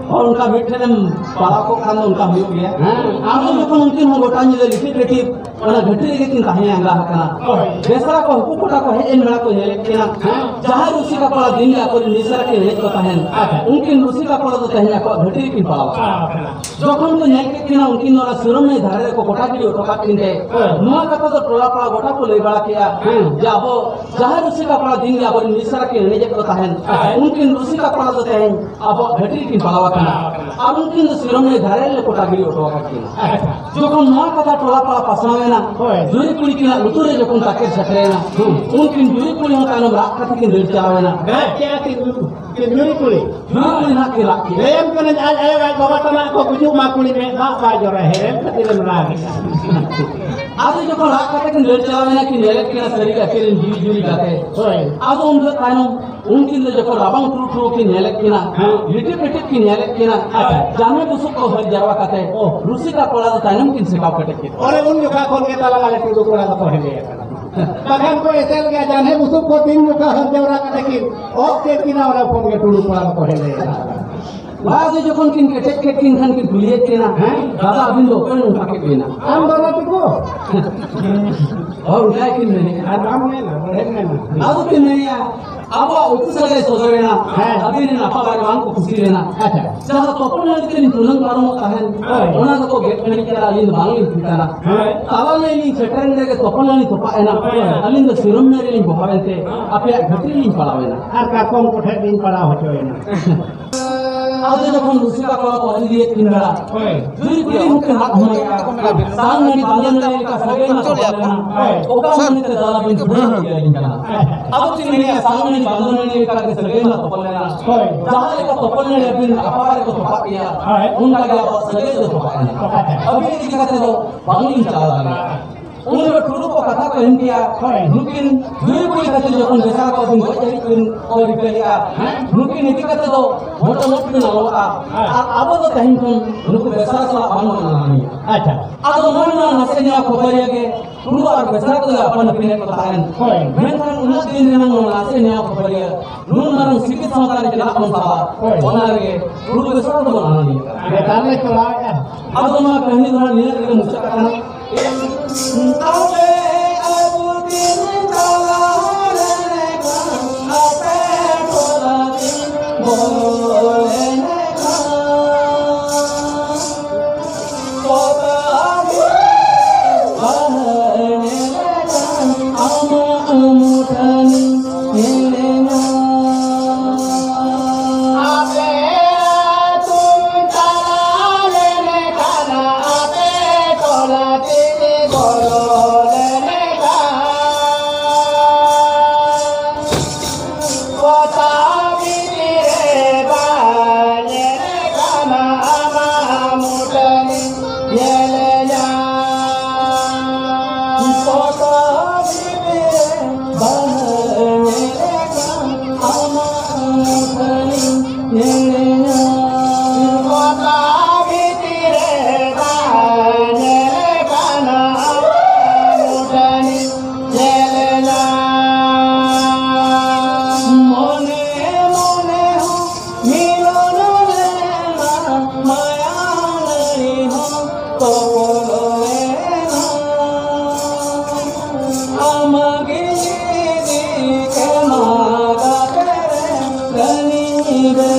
ᱦᱚᱸ, ᱚᱱᱠᱟ ᱢᱤᱫ ᱴᱷᱮᱱ ᱮᱢ ᱯᱟᱲᱟᱣ ᱠᱚᱜ ᱠᱷᱟᱱ ᱫᱚ ᱚᱱᱠᱟ ᱦᱩᱭᱩᱜ ᱜᱮᱭᱟ᱾ ᱦᱮᱸ᱾ ᱟᱫᱚ ᱡᱚᱠᱷᱚᱱ ᱩᱱᱠᱤᱱ ᱦᱚᱸ ᱜᱚᱴᱟ ᱧᱤᱫᱟᱹ ᱞᱤᱴᱤᱯ ᱞᱤᱴᱤᱯ ᱚᱱᱟ ᱜᱷᱟᱹᱴᱤ ᱨᱮᱜᱮ ᱠᱤᱱ ᱛᱟᱦᱮᱸ ᱟᱸᱜᱟ ᱟᱠᱟᱱᱟ᱾ ᱦᱳᱭ᱾ ᱵᱮᱥᱨᱟ ᱠᱚ ᱦᱟᱹᱠᱩ ᱠᱚᱴᱟ ᱠᱚ ᱦᱮᱡ ᱮᱱ ᱵᱮᱲᱟ ᱠᱚ ᱧᱮᱞᱮᱫ ᱠᱤᱱᱟ᱾ ᱦᱮᱸ᱾ ᱡᱟᱦᱟᱸᱭ ᱨᱩᱥᱤᱠᱟ ᱠᱚᱲᱟ ᱫᱤᱱ ᱜᱮ ᱟᱠᱚᱨᱮᱱ ᱢᱤᱥᱨᱟ ᱠᱤᱱ ᱮᱱᱮᱡ ᱠᱚ ᱛᱟᱦᱮᱸᱱ, ᱟᱪᱪᱷᱟ᱾ ᱩᱱᱠᱤᱱ ᱨᱩᱥᱤᱠᱟ ᱠᱚᱲᱟ ᱫᱚ ᱛᱮᱦᱮᱧ ᱟᱠᱚᱣᱟᱜ ᱜᱷᱟᱹᱴᱤ ᱨᱮᱠᱤᱱ ᱯᱟᱲᱟᱣ ᱟᱠᱟᱱᱟ᱾ ᱯᱟᱲᱟᱣ ᱟᱠᱟᱱᱟ᱾ ᱡᱚᱠᱷᱚᱱ ᱠᱚ ᱧᱮᱞ ᱠᱮᱫ ᱠᱤᱱᱟ, ᱩᱱᱠᱤᱱ ᱫᱚ ᱚᱱᱟ ᱥᱤᱨᱚᱢ ᱱᱟᱹᱭ ᱫᱷᱟᱨᱮ ᱨᱮᱠᱚ ᱠᱚᱴᱟ ᱜᱤᱰᱤ ᱦᱚᱴᱚ ᱠᱟᱫ ᱠᱤᱱ ᱛᱮ, ᱦᱮᱸ᱾ ᱱᱚᱣᱟ ᱠᱟᱛᱷᱟ ᱫᱚ ᱴᱚᱞᱟ ᱯᱟᱲᱟ ᱜᱚᱴᱟ ᱠᱚ ᱞᱟᱹᱭ ᱵᱟᱲᱟ ᱠᱮᱫᱼᱟ, ᱦᱮᱸ᱾ ᱡᱮ ᱟᱵᱚ ᱡᱟᱦᱟᱸᱭ ᱨᱩᱥᱤᱠᱟ ᱠᱚᱲᱟ ᱫᱤᱱ ᱜᱮ ᱟᱵᱚᱨᱮᱱ ᱢᱤᱥᱨᱟ ᱠᱤᱱ ᱮᱱᱮᱡᱮᱫ ᱠᱚ ᱛᱟᱦᱮᱸᱱ, ᱦᱮᱸ᱾ ᱩᱱᱠᱤᱱ ᱨᱩᱥᱤᱠᱟ ᱠᱚᱲᱟ ᱫᱚ ᱛᱮᱦᱮᱧ ᱟᱵᱚᱣᱟᱜ ᱜᱷᱟᱹᱴᱤ ᱨᱮᱠᱤᱱ ᱯᱟᱲᱟᱣ ᱟᱠᱟᱱᱟ᱾ ᱯᱟᱲᱟᱣ ᱟᱠᱟᱱᱟ᱾ ᱟᱨ ᱩᱱᱠᱤᱱ ᱫᱚ ᱥᱤᱨᱚᱢ ᱱᱟᱹᱭ ᱫᱷᱟᱨᱮ ᱨᱮᱞᱮ ᱠᱚᱴᱟ ᱜᱤᱰᱤ ᱦᱚᱴᱚ ᱟᱠᱟᱫ ᱠᱤᱱᱟ᱾ ᱟᱪᱪᱷᱟ᱾ ᱡᱚᱠᱷᱚᱱ ᱱᱚᱣᱟ ᱠᱟᱛᱷᱟ ᱴᱚᱞᱟ ᱯᱟᱲᱟ ᱯᱟᱥᱱᱟᱣ ᱦᱳᱭ᱾ ᱡᱩᱨᱤ ᱠᱩᱲᱤ ᱠᱤᱱᱟᱜ ᱞᱩᱛᱩᱨ ᱨᱮ ᱡᱚᱠᱷᱚᱱ ᱛᱟᱠᱮᱨ ᱥᱮᱴᱮᱨᱮᱱᱟ, ᱦᱩᱸ᱾ ᱩᱱᱠᱤᱱ ᱡᱩᱨᱤ ᱠᱩᱲᱤ ᱦᱚᱸ ᱛᱟᱭᱱᱚᱢ ᱨᱟᱜ ᱠᱟᱛᱮ ᱠᱤᱱ ᱫᱟᱹᱲ ᱪᱟᱞᱟᱣᱮᱱᱟ᱾ ᱨᱟᱜ ᱠᱮᱜᱼᱟ ᱠᱤᱱ, ᱡᱩᱨᱤ ᱠᱩᱲᱤ᱾ ᱡᱩᱨᱤ ᱠᱩᱲᱤ ᱱᱟᱜ ᱠᱤᱱ ᱨᱟᱜ ᱠᱮᱜᱼᱟ᱾ ᱞᱟᱹᱭᱟᱢ ᱠᱟᱹᱱᱟᱹᱧ, ᱟᱡ ᱟᱭᱳ ᱟᱡ ᱵᱟᱵᱟ ᱛᱟᱱᱟᱜ ᱠᱚ ᱜᱩᱡᱩᱜ ᱢᱟ ᱠᱩᱲᱤ, ᱢᱮᱫ ᱫᱟᱜ ᱵᱟᱭ ᱡᱚᱨᱚᱭ, ᱦᱮᱨᱮᱢ ᱠᱷᱟᱹᱛᱤᱨᱮᱢ ᱨᱟᱜᱮᱜᱼᱟ᱾ ᱟᱫᱚ ᱡᱚᱠᱷᱚᱱ ᱨᱟᱜ ᱠᱟᱛᱮ ᱠᱤᱱ ᱫᱟᱹᱲ ᱪᱟᱞᱟᱣᱮᱱᱟ, ᱠᱤᱱ ᱧᱮᱞᱮᱫ ᱠᱤᱱᱟ ᱥᱟᱹᱨᱤ ᱜᱮ ᱟᱹᱠᱤᱱ ᱨᱮᱱ ᱡᱤᱣᱤ ᱡᱩᱨᱤ ᱜᱟᱛᱮ᱾ ᱦᱳᱭ᱾ ᱟᱫᱚ ᱩᱱ ᱦᱤᱞᱳᱜ ᱛᱟᱭᱱᱚᱢ ᱩᱱᱠᱤᱱ ᱫᱚ ᱡᱚᱠᱷᱚᱱ ᱨᱟᱵᱟᱝ ᱴᱩᱨᱩ ᱴᱩᱨᱩ ᱠᱤᱱ ᱧᱮᱞᱮᱫ ᱠᱤᱱᱟ, ᱦᱮᱸ᱾ ᱞᱤᱴᱤᱯ ᱞᱤᱴᱤᱯ ᱠᱤᱱ ᱧᱮᱞᱮᱫ ᱠᱤᱱᱟ, ᱟᱪᱪᱷᱟ᱾ ᱡᱟᱱᱦᱮ ᱵᱩᱥᱩᱵ ᱠᱚ ᱦᱟᱹᱨ ᱡᱟᱨᱣᱟ ᱠᱟᱛᱮ, ᱚ᱾ ᱨᱩᱥᱤᱠᱟ ᱠᱚᱲᱟ ᱫᱚ ᱛᱟᱭᱱᱚᱢ ᱠᱤᱱ ᱥᱮᱠᱟᱣ ᱠᱮᱴᱮᱡ ᱠᱮᱫ ᱠᱤᱱᱟ᱾ ᱚᱱᱮ ᱩᱱ ᱡᱚᱠᱷᱟ ᱠᱷᱚᱱ ᱜᱮ ᱛᱟᱞᱟᱝ ᱟᱞᱮ ᱴᱩᱰᱩ ᱠᱚᱲᱟ ᱫᱚᱠᱚ ᱦᱮᱸᱫᱮ ᱟᱠᱟᱱᱟ᱾ ᱵᱟᱠᱷᱟᱱ ᱠᱚ ᱮᱥᱮᱞ ᱜᱮᱭᱟ, ᱡᱟᱱᱦᱮ ᱵᱩᱥᱩᱵ ᱠᱚ ᱛᱤᱱ ᱡᱚᱠᱷᱟ ᱦᱟᱹᱨ ᱡᱟᱣᱨᱟ ᱠᱟᱛᱮ ᱠᱤᱱ ᱚᱛ ᱠᱮᱫ ᱠᱤᱱᱟ, ᱚᱱᱟ ᱠᱷᱚᱱ ᱜᱮ ᱴᱩᱰᱩ ᱠᱚᱲᱟ ᱫᱚᱠᱚ ᱦᱮᱸᱫᱮ ᱟᱠᱟᱱᱟ᱾ ᱵᱟᱥ ᱡᱚᱠᱷᱚᱱ ᱠᱤᱱ ᱠᱮᱴᱮᱡ ᱠᱮᱫ ᱠᱤᱱ ᱠᱷᱟᱱ ᱠᱤᱱ ᱠᱩᱞᱤᱭᱮᱫ ᱠᱤᱱᱟ, ᱦᱮᱸ? ᱫᱟᱫᱟ, ᱟᱹᱵᱤᱱ ᱫᱚ ᱚᱠᱚᱭ ᱱᱚᱝᱠᱟ ᱠᱮᱫ ᱵᱤᱱᱟ? ᱟᱢ ᱫᱟᱫᱟ ᱛᱟᱠᱚ? ᱦᱳᱭ, ᱚᱱᱠᱟ ᱜᱮᱠᱤᱱ ᱢᱮᱱᱮᱫᱼᱟ᱾ ᱟᱨ ᱵᱟᱢ ᱢᱮᱱᱟ, ᱵᱟᱲᱟᱭ ᱢᱮᱱᱟ᱾ ᱟᱫᱚ ᱠᱤᱱ ᱢᱮᱱᱮᱫᱼᱟ, ᱟᱵᱚᱣᱟᱜ ᱩᱛᱩ ᱥᱟᱹᱜᱟᱹᱭ ᱥᱚᱫᱚᱨᱮᱱᱟ, ᱦᱮᱸ᱾ ᱟᱹᱵᱤᱱ ᱨᱮᱱ ᱟᱯᱟ ᱵᱟᱨᱮ ᱵᱟᱝ ᱠᱚ ᱠᱩᱥᱤ ᱞᱮᱱᱟ᱾ ᱟᱪᱪᱷᱟ᱾ ᱡᱟᱦᱟᱸ ᱛᱚᱯᱚᱞ ᱱᱟᱹᱲᱤ ᱛᱮᱞᱤᱧ ᱴᱩᱞᱟᱹᱝ ᱯᱟᱨᱚᱢᱚᱜ ᱛᱟᱦᱮᱸᱱ, ᱦᱳᱭ᱾ ᱚᱱᱟ ᱫᱚᱠᱚ ᱜᱮᱫ ᱜᱷᱟᱹᱲᱤᱡ ᱠᱟᱱᱟ, ᱟᱹᱞᱤᱧ ᱫᱚ ᱵᱟᱝᱞᱤᱧ ᱴᱷᱤᱠᱟᱱᱟ᱾ ᱦᱳᱭ᱾ ᱛᱟᱞᱟ ᱱᱟᱹᱭ ᱞᱤᱧ ᱥᱮᱴᱮᱨᱮᱱ ᱨᱮᱜᱮ ᱛᱚᱯᱚᱞ ᱱᱟᱹᱲᱤ ᱛᱚᱯᱟᱜ ᱮᱱᱟ᱾ ᱦᱳᱭ᱾ ᱟᱹᱞᱤᱧ ᱫᱚ ᱥᱤᱨᱚᱢ ᱱᱟᱹᱭ ᱨᱮᱞᱤᱧ ᱵᱚᱦᱟᱣᱮᱱ ᱛᱮ ᱟᱯᱮᱭᱟᱜ ᱜᱷᱟᱹᱴᱤ ᱨᱮᱞᱤᱧ ᱯᱟᱲᱟᱣᱮᱱᱟ᱾ ᱟᱨ ᱠᱟᱴᱠᱚᱢ ᱠᱚᱴᱷᱮᱱ ᱞᱤᱧ ᱯᱟᱲᱟᱣ ᱦᱚᱪᱚᱭᱮᱱᱟ᱾ ᱟᱫᱚ ᱡᱚᱠᱷᱚᱱ ᱨᱩᱥᱤᱠᱟ ᱠᱚᱲᱟ ᱠᱚ ᱟᱹᱰᱤ ᱨᱮᱭᱟᱜ ᱠᱤᱱ ᱵᱮᱲᱟ, ᱦᱳᱭ᱾ ᱡᱩᱨᱤ ᱠᱩᱲᱤ ᱦᱚᱸ ᱠᱤᱱ ᱨᱟᱜ ᱦᱚᱢᱚᱨᱮᱜᱼᱟ᱾ ᱥᱟᱝ ᱱᱟᱹᱲᱤ ᱵᱟᱸᱫᱚ ᱱᱟᱹᱲᱤ ᱞᱮᱠᱟ ᱥᱟᱹᱜᱟᱹᱭ ᱢᱟ ᱛᱚᱯᱚᱞ ᱞᱮᱱᱟ᱾ ᱦᱳᱭ᱾ ᱚᱠᱟ ᱢᱚᱱᱮᱛᱮ ᱫᱟᱫᱟ ᱵᱤᱱ ᱵᱩᱰᱷᱟᱹᱣ ᱠᱮᱫ ᱟᱹᱞᱤᱧ ᱠᱟᱱᱟ? ᱟᱫᱚ ᱠᱤᱱ ᱢᱮᱱᱮᱜᱼᱟ, ᱥᱟᱝ ᱱᱟᱹᱲᱤ ᱵᱟᱸᱫᱚ ᱱᱟᱹᱲᱤ ᱞᱮᱠᱟ ᱜᱮ ᱥᱟᱹᱜᱟᱹᱭ ᱢᱟ ᱛᱚᱯᱚᱞ ᱞᱮᱱᱟ᱾ ᱦᱳᱭ᱾ ᱡᱟᱦᱟᱸ ᱞᱮᱠᱟ ᱛᱚᱯᱚᱞ ᱱᱟᱹᱲᱤ ᱟᱹᱵᱤᱱ ᱟᱯᱟ ᱵᱟᱨᱮ ᱠᱚ ᱛᱚᱯᱟᱜ ᱜᱮᱭᱟ, ᱦᱳᱭ᱾ ᱚᱱᱠᱟ ᱜᱮ ᱟᱵᱚᱣᱟᱜ ᱥᱟᱹᱜᱟᱹᱭ ᱫᱚ ᱛᱚᱯᱟᱜ ᱮᱱᱟ᱾ ᱛᱚᱯᱟᱜ ᱮᱱᱟ᱾ ᱟᱹᱵᱤᱱ ᱤᱫᱤ ᱠᱟᱛᱮ ᱫᱚ ᱵᱟᱝᱞᱤᱧ ᱪᱟᱞᱟᱣ ᱫᱟᱲᱮᱭᱟᱜᱼᱟ᱾ ᱩᱱ ᱫᱚ ᱴᱩᱰᱩ ᱠᱚ ᱠᱟᱛᱷᱟ ᱠᱚ ᱮᱢ ᱠᱮᱭᱟ, ᱦᱳᱭ᱾ ᱱᱩᱠᱤᱱ ᱡᱩᱨᱤ ᱠᱩᱲᱤ ᱠᱷᱟᱹᱛᱤᱨ ᱡᱚᱠᱷᱚᱱ ᱵᱮᱥᱟ ᱠᱚ ᱟᱹᱵᱤᱱ ᱜᱚᱡ ᱦᱟᱹᱵᱤᱡ ᱵᱤᱱ ᱠᱚ ᱨᱤᱠᱟᱹᱭᱮᱫᱼᱟ, ᱦᱮᱸ? ᱱᱩᱠᱤᱱ ᱤᱫᱤ ᱠᱟᱛᱮ ᱫᱚ ᱢᱚᱴᱟᱢᱩᱴᱤ ᱵᱤᱱ ᱟᱞᱚᱣᱟᱜᱼᱟ᱾ ᱦᱮᱸ᱾ ᱟᱨ ᱟᱵᱚ ᱫᱚ ᱛᱮᱦᱮᱧ ᱠᱷᱚᱱ ᱱᱩᱠᱩ ᱵᱮᱥᱟ ᱥᱟᱞᱟᱜ ᱵᱟᱝ ᱵᱚᱱ ᱞᱟᱦᱟᱱᱤᱭᱟ᱾ ᱟᱪᱪᱷᱟ᱾ ᱟᱫᱚ ᱱᱚᱜᱼᱚᱭ ᱱᱚᱣᱟ ᱱᱟᱥᱮ ᱱᱮᱣᱟ ᱠᱷᱚᱵᱚᱨᱤᱭᱟᱹ ᱜᱮ ᱴᱩᱰᱩ ᱟᱨ ᱵᱮᱥᱟ ᱠᱚᱫᱚ ᱟᱯᱟᱱ ᱟᱹᱯᱤᱱ ᱠᱚ ᱛᱟᱦᱮᱱ᱾ ᱦᱳᱭ᱾ ᱢᱮᱱᱠᱷᱟᱱ ᱩᱱᱟᱹᱜ ᱫᱤᱱ ᱨᱮᱱᱟᱜ ᱱᱚᱣᱟ ᱱᱟᱥᱮ ᱱᱮᱣᱟ ᱠᱷᱚᱵᱚᱨᱤᱭᱟᱹ ᱱᱩᱱ ᱢᱟᱨᱟᱝ ᱥᱤᱠᱤᱛ ᱥᱟᱶᱛᱟ ᱨᱮ ᱪᱮᱫᱟᱜ ᱵᱚᱱ ᱥᱟᱵᱟ? ᱦᱳᱭ᱾ ᱚᱱᱟ ᱨᱮᱜᱮ ᱴᱩᱰᱩ ᱵᱮᱥᱟ ᱠᱚᱫᱚ ᱵᱚᱱ ᱞᱟᱦᱟᱱᱤᱭᱟ᱾ ᱱᱮᱛᱟᱨ ᱞᱮ ᱪᱟᱞᱟᱣᱮᱫᱼᱟ᱾ ᱟᱫᱚ ᱱᱚᱣᱟ ᱠᱟᱹᱦᱱᱤ ᱫᱚ ᱦᱟᱸᱜ ᱱᱤᱱᱟᱹᱜ ᱨᱮᱜᱮ ᱢᱩᱪᱟᱹᱫ ᱟᱠᱟᱱᱟ᱾ ᱚᱛᱟ ᱵᱷᱤᱛᱤᱨ ᱨᱮ ᱛᱟᱦᱮᱸ ᱧᱮᱞᱮ ᱠᱟᱱᱟ ᱢᱩᱴᱷᱟᱹᱱᱤ ᱧᱮᱞᱮᱱᱟ᱾ ᱢᱚᱱᱮ ᱢᱚᱱᱮ ᱦᱚᱸ ᱢᱤᱞᱚᱱ ᱞᱮᱱᱟ, ᱢᱟᱭᱟ ᱱᱟᱹᱲᱤ ᱦᱚᱸ ᱛᱚᱯᱚᱞ ᱞᱮᱱᱟ᱾ ᱟᱢᱟᱜ ᱜᱮ ᱡᱤᱣᱤ ᱮᱢᱟ ᱠᱟᱛᱮ ᱨᱮ ᱠᱟᱹᱢᱤ ᱨᱮ